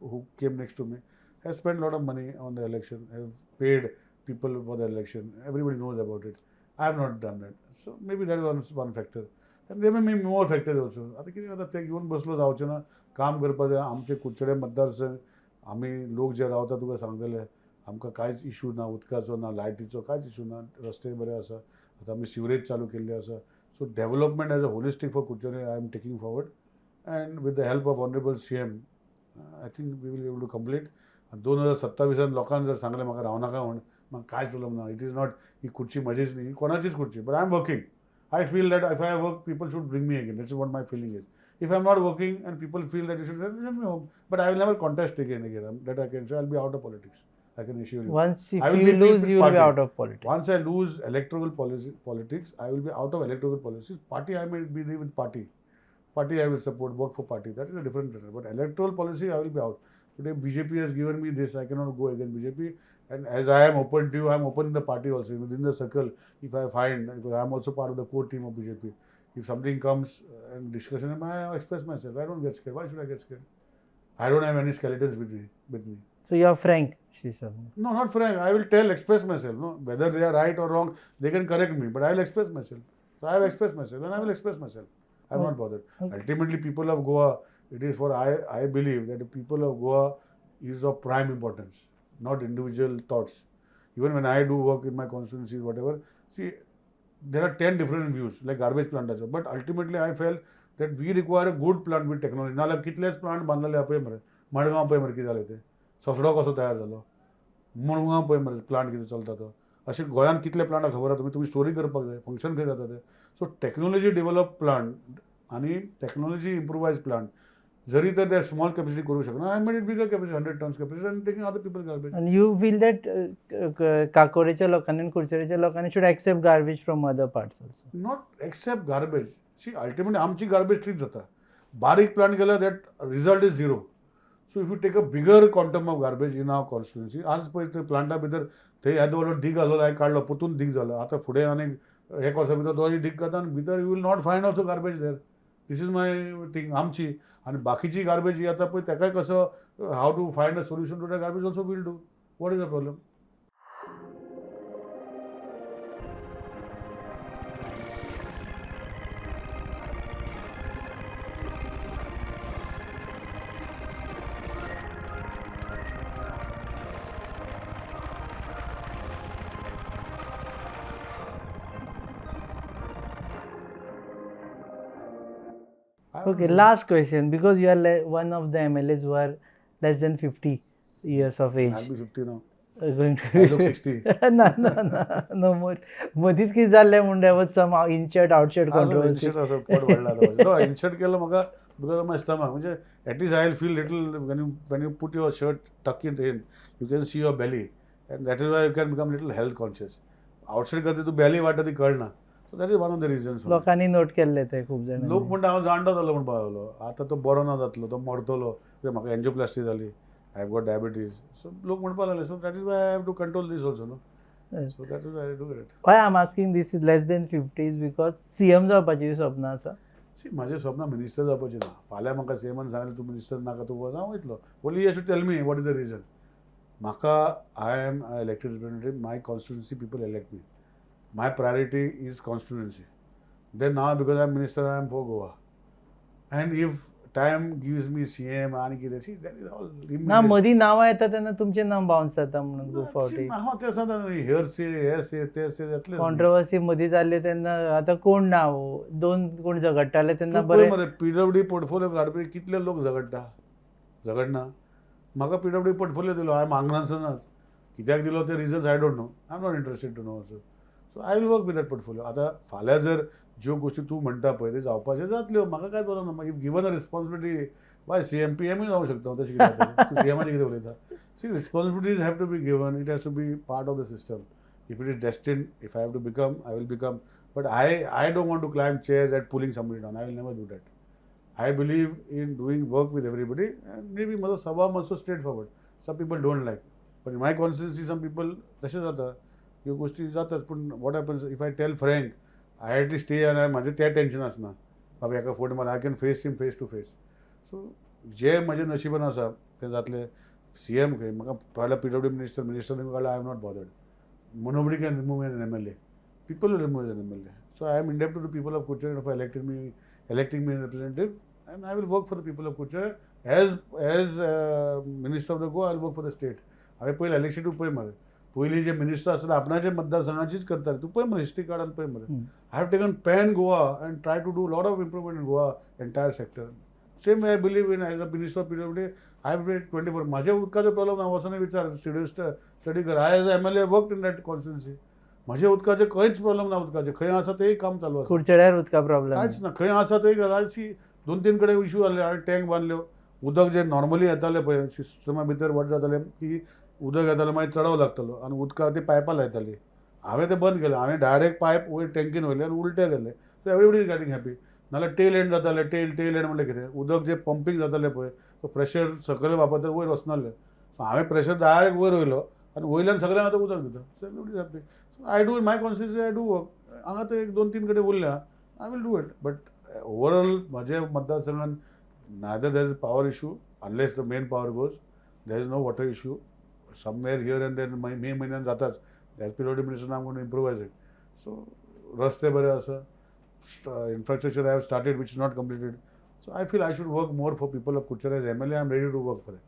Speaker 3: who came next to me has spent lot of money on the election, have paid people for the election. Everybody knows about it. I have not done that. So maybe that is one factor. And there may be more factors also. आतां कितें जाता, ते घेवन बसलो जावचें ना. काम करपाक जाय. आमचे कुडचडे मतदारसंघ, आमी लोक जे रावता, तुका सांगतले, आमकां कांयच इशू ना, उदकाचो ना, लायटीचो कांयच इशू ना. रस्ते बरे आसा. आतां आमी सिवरेज चालू केल्ली आसा. So development as a holistic for Curchorem I am taking forward, and with the help of honourable CM, I think we will able to complete. 2027 लोकांक जर सांगलें म्हाका रावनाका म्हूण, म्हाका कांयच प्रॉब्लम ना. It is not ही खुर्ची म्हजीच न्ही, ही कोणाचीच खुर्ची, but I am working. I feel that if I work, people should bring me again. That's what my feeling is. If I am not working and people feel that you should send me home, but I will never contest again. That I can say. I will be out of politics, I can assure you.
Speaker 2: Once if
Speaker 3: I will
Speaker 2: you
Speaker 3: be
Speaker 2: lose, you will be
Speaker 3: party.
Speaker 2: Out of politics.
Speaker 3: Once I lose electoral policy, politics, I will be out of electoral policies. Party, I may be there with party. Party, I will support, work for party. That is a different matter. But electoral policy, I will be out. Today, BJP has given me this. I cannot go against BJP. And as I am open to you, I am open in the party also, within the circle. If I find, because I am also part of the core team of BJP, if something comes and discussion, I express myself. I don't get scared. Why should I get scared? I don't have any skeletons with me. With me.
Speaker 2: So you are frank, Shri Sarnaik.
Speaker 3: No, not frank. I will tell, express myself. No, whether they are right or wrong, they can correct me. But I will express myself. So I have expressed myself, and I will express myself. I am not bothered. Ultimately, people of Goa, it is for I. I believe that the people of Goa is of prime importance, not individual thoughts. Even when I do work in my constituency, whatever, see, there are 10 different views, like garbage plant also. But ultimately, I felt that we require a good plant with technology. नाल्यार कितलेच plant बांदलेले पळय मरे, मडगांव पळय मरे कितें जालें तें, ससडो कसो तयार जालो, मुरगांव पळय मरे प्लांट कितें चलता तो. अशें गोंयांत कितले प्लांट खबर आहा तुमी? तुमी स्टोरी करपाक जाय, फंक्शन खंय जाता तें. सो टॅक्नोलॉजी डेव्हलप प्लांट आनी टॅक्नोलॉजी इम्प्रुवायज प्लांट. जरी तर ते स्मॉल कॅपॅसिटी करूंक शकना, I made it bigger capacity, 100 tons capacity, and taking other people garbage.
Speaker 2: And you feel that काकोरेच्या लोकांनी आनी कुडचड्याच्या लोकांनी should accept garbage from other parts also?
Speaker 3: Not accept garbage. See, ultimately आमची garbage treat जाता. बारीक plant केल्यार that result is zero. So if you take a bigger quantum of garbage in our constituency, आज पळय ते Plantae भितर थंय येदो व्हडलो डीग घालो, हांवें काडलो, परतून डीग जालो. आतां फुडें आनीक एक वर्सा भितर दोळी डीग करता आनी भितर you will not find also garbage there. This is my thing. आमची आनी बाकीची गार्बेज ही आतां पळय तेकाय कसो how to find a solution to the garbage also we'll do. What is the problem?
Speaker 2: Okay, last question, because you are one of the MLAs who are less than 50 years of age.
Speaker 3: I'll be 50 now.
Speaker 2: Going to
Speaker 3: I look 60.
Speaker 2: ना ना ना, no more. मदींच कितें जाल्लें म्हूण there was some inshirt outshirt controversy.
Speaker 3: इनशर्ट असो पोट वाडला आतां म्हजें. नो, इनशर्ट केलो म्हाका because of my stomach. म्हणजे at least I feel little when you put your shirt tuck it in, you can see your belly, and that is why you can become little health conscious. Outshirt करता तूं बेली वाडटा ती कळना. So that is one of the reasons.
Speaker 2: लोकांनी note केल्ले ते खूब जाण.
Speaker 3: लोक म्हणटा हांव जाणटो जालो म्हणपाक लागलो, आतां तो बरो ना जातलो, तो मरतलो, कित्याक म्हाका एन्जियोप्लास्टी जाली, I have got diabetes. So लोक म्हणपाक लागले. So that is why I have to control this also, no? So that is why I do it.
Speaker 2: Why I'm asking this is less than 50 is because CM जावपाची स्वप्न आसा?
Speaker 3: C, म्हाजें स्वप्न minister जावपाचें ना. फाल्यां म्हाका सीएमान सांगलें तूं मिनिस्टर नाका, तूं वच, हांव वयतलो. Only you should tell me what is the reason. म्हाका, I am elected representative, my constituency people elect me. My priority is constituency. Then now because I am minister, I am for Goa. And if time gives me CM आनी कितें, see, that is all.
Speaker 2: ना, मदीं नांवां येता तेन्ना तुमचें नांव bounce जाता म्हणून खूब फावटी.
Speaker 3: हांव तें सांगता, here से हे से ते से जातलें.
Speaker 2: कॉन्ट्रोवर्सी मदीं जाल्ली तेन्ना आतां कोण ना, दोन कोण झगडटाले तेन्ना.
Speaker 3: तूं पळय
Speaker 2: बरें.
Speaker 3: मरे, पीडब्ल्यूडी पोर्टफोलियो काडपी कितले लोक झगडटा? झगडना? म्हाका पीडब्ल्यूडी पोर्टफोलियो दिलो, हांवें मागनासतना. कित्याक दिलो ते reasons I don't know, I am not interested to know also. So I will work with that portfolio. आतां फाल्यां जर ज्यो गोश्टी तूं म्हणटा पळय ते जावपाच्यो जातल्यो, म्हाका कांयच प्रॉब्लम ना. If given a responsibility by CM, पीएमूय जावंक शकता हांव, तशें कितें तूं सीएमाचें कितें उलयता? See, responsibilities have to be given, it has to be part of the system. If it is destined, if I have to become, I will become. But I don't want to climb chairs at pulling somebody down. I will never do that. I believe in doing work with everybody, and maybe म्हजो स्वभाव मातसो straight forward, some people don't like, but in my constituency some people तशें जाता, ह्यो गोश्टी जाताच. पूण what happens, if I tell frank, I at least stay आनी म्हाजें तें टेंशन आसना, बाबा हेका फोट मार, I can face him face to face. So जें म्हजें नशिबान आसा तें जातलें. सी एम खंय म्हाका फाल्यां पीडब्ल्यू मिनिस्टर मिनिस्टर काडल्यार I am not bothered. Nobody can remove an MLA. People will remove an MLA. So I am indebted to people of Curchorem for electing me as representative, and I will work for the people of Curchorem. As Minister of the Goa, I will work for the state. हांवें पयलें election तूं पळय मरे, पयलीं जे minister आसताले आपणाचे मतदारसंघाचीच करताले. तूं पळय मरे, हिस्ट्री काड आनी पळय मरे. I have taken pan Goa and try to do lot of improvement in Goa entire sector. Same I believe in as a minister of PWD, I have 24. म्हाजे उदकाचो प्रॉब्लम ना, वचून विचार, स्टडी स्टडी कर. I as MLA work in that constituency. म्हजे उदकाचे खंयच problem ना. उदकाचे खंय आसा तेय काम चालू आसा.
Speaker 2: कुडचड्यार उदका प्रॉब्लम?
Speaker 3: कांयच ना. खंय आसा थंय घराची दोन तीन कडेन इशू जाल्ले. हांवें टँक बांदल्यो. उदक जें नॉर्मली येतालें पळय सिस्टमा भितर, what जातालें की उदक येतालें, मागीर चडाव लागतालो आनी उदका ती पायपां लायताली. हांवें तें बंद केलें. हांवें डायरेक्ट पायप वयर टँकीन व्हेलें आनी उलटें केलें. So everybody is getting happy. नाल्यार टेल एंड जातालें. टेल एंड म्हणल्यार कितें, उदक जें पंपींग जातालें पळय, तो प्रेशर सकयल वापरता, वयर वचनासलें. सो हांवें प्रेशर डायरेक्ट वयर वयलो आनी वयल्यान सगळ्यांक आतां उदक दिता. So everybody is happy. So I do my constituency, I do work. हांगा ते एक दोन तीन कडेन उरल्या, I will do it. But overall म्हजे मतदारसंघान neither there is power issue, unless the main power goes, there is no water issue. Somewhere here and then मे म्हयन्यान जाताच. As PWD minister I am gonna improvise it. So रस्ते बरे आसा, infrastructure I have started which is not completed. So I feel I should work more for people of Curchorem. As MLA, I am ready to work for it.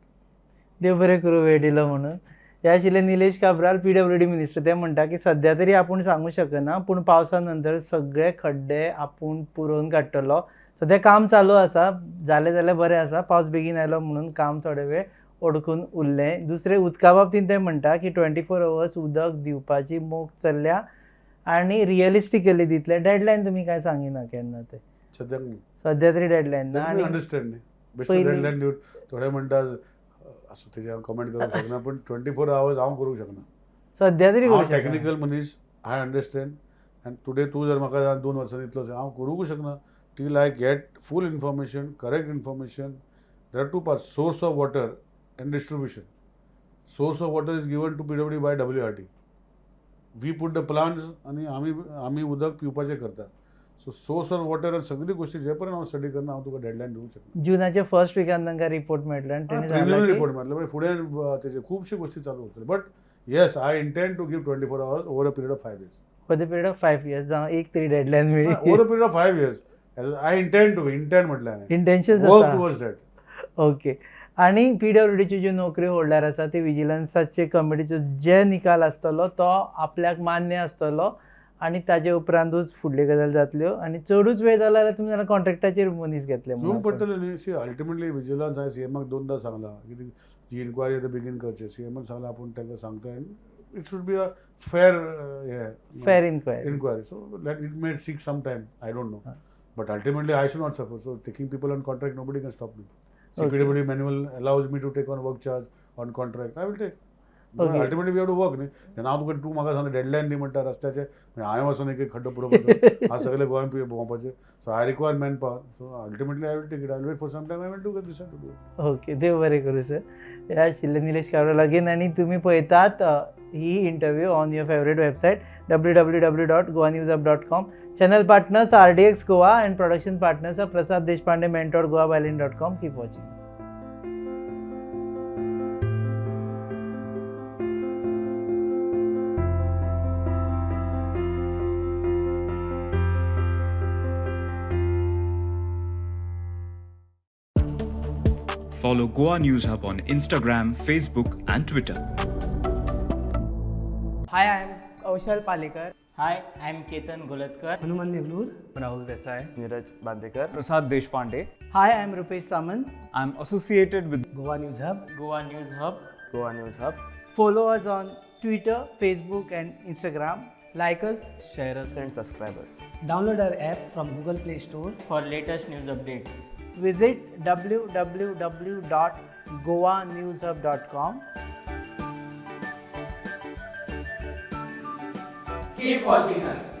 Speaker 2: देव बरें करूं वेळ दिलो म्हणून. हे आशिल्ले निलेश काब्राल, पीडब्ल्यूडी मिनिस्टर. ते म्हणटा की सद्या तरी आपूण सांगू शकना, पूण पावसा नंतर सगळे खड्डे आपूण पुरोवन काडटलो. सद्या काम चालू आसा, जालें जाल्यार बरें आसा. पावस बेगीन आयलो म्हणून काम थोडे वेळ अडकून उरलें. दुसरें, उदका बाबतींत ते म्हणटा की 24 अवर्स उदक दिवपाची मोख चल्ल्या आनी रियलिस्टिकली दितले. डेडलायन तुमी कांय सांगिना केन्ना ते.
Speaker 3: सद्याक
Speaker 2: सद्या तरी डेडलायन ना.
Speaker 3: आनी
Speaker 2: आनी
Speaker 3: अंडरस्टँड न्ही. बेश्टे
Speaker 2: पयलीं-
Speaker 3: डेडलायन दिवन थोडे म्हणटा, असो तेजेर हांव कमेंट करूंक शकना, पूण 24 आवर्स हांव करूंक शकना.
Speaker 2: सध्या तरी
Speaker 3: हांव
Speaker 2: करूं शकना.
Speaker 3: टॅक्निकल मनीस, I understand. आनी टुडे तूं जर म्हाका 2 वर्सांनी इतलो, हांव करूंकूच शकना till I get full information, correct information. There are two part, source of water and distribution. Source of water is given to PWD by WRT. We put the plants आनी आमी उदक पिवपाचें करता. सो सोर्स ऑफ वॉटर, सगळी गोश्टी जे पर्यंत हांव study करना, हांव तुका डेडलायन दिवंक शकना.
Speaker 2: जुनाच्या फर्स्ट विकान तांकां रिपोर्ट मेळटलो आनी तेणी सांगलां
Speaker 3: प्रिलिमिनरी
Speaker 2: की
Speaker 3: रिपोर्ट मेळटलो, मागीर फुडें तेजे खुबश्यो गोश्टी चालू उरतल्यो, but yes, I intend to give 24 hours over a period of 5 years.
Speaker 2: For the period of 5 years, जावं एक तरी डेडलायन मेळ्ळी.
Speaker 3: Over a period of 5 years I intend to, intend म्हटल्यार हांवें,
Speaker 2: इंटेन्शन
Speaker 3: वर्क
Speaker 2: आसा.
Speaker 3: Towards that.
Speaker 2: Okay, आनी पीडब्ल्यूडीच्यो ज्यो नोकऱ्यो होल्डर आसा ते विजिलन्साचे कमिटीचो जे निकाल आसतलो तो आपल्याक मान्य आसतलो आनी ताजे उपरांतूच फुडल्यो गजाल जातल्यो आनी चडूच वेळ जाला जाल्यार तुमी जाल्यार कॉन्ट्रॅक्टाचेर मनीस घेतले म्हणून
Speaker 3: घेवंक
Speaker 2: आपण.
Speaker 3: पडटलें न्ही. सी, अल्टिमेटली विजिलन्स, हांवें सीएमाक दोनदां सांगलां की जी इन्क्वायरी आतां बेगीन करची. सीएमान सांगलां, आपूण तांकां सांगता, it should be a fair हें
Speaker 2: fair inquiry.
Speaker 3: Inquiry. So let it may take some time. I don't know.
Speaker 2: Ah.
Speaker 3: But ultimately, I should not suffer. So taking people on contract, nobody can stop me.
Speaker 2: Okay.
Speaker 3: CPWD manual allows me to take on work charge on contract. I will take.
Speaker 2: Okay.
Speaker 3: Ultimately, we have to work न्ही. तेन्ना हांव तुका, तूं म्हाका सांगता deadline दी म्हणटा रस्त्याचे, म्हणजे हांवें वचून एक एक खड्डो पुरोवपाचो, हांव सगळे गोंयान भोंवपाचें. So I require man power, so ultimately I will take it. I will wait for some time, I will do decide to do.
Speaker 2: Okay, देव बरें करूं सर. हे आशिल्ले निलेश काब्राल लागीं आनी तुमी पळयतात ही interview on your favourite website www.goanewshub.com. Channel partners RDX Goa and production partners are Prasad Deshpande, Mentor, goabyline.com. Keep watching.
Speaker 1: Follow Goa News Hub on Instagram, Facebook, and Twitter.
Speaker 4: Hi, I am Kaushal Palekar.
Speaker 5: Hi, I am Ketan Golatkar.
Speaker 6: Hanuman Neglur.
Speaker 7: Rahul Desai.
Speaker 8: Neeraj Bandekar.
Speaker 7: Prasad Deshpande.
Speaker 2: Hi, I am Rupesh Samant.
Speaker 7: I'm associated with
Speaker 6: Goa News Hub.
Speaker 5: Goa News Hub.
Speaker 8: Goa News Hub.
Speaker 2: Follow us on Twitter, Facebook, and Instagram.
Speaker 4: Like us,
Speaker 7: Share us
Speaker 8: and subscribe us.
Speaker 6: Download our app from Google Play Store.
Speaker 5: For latest news updates.
Speaker 2: Visit www.goanewshub.com.
Speaker 5: Keep watching us.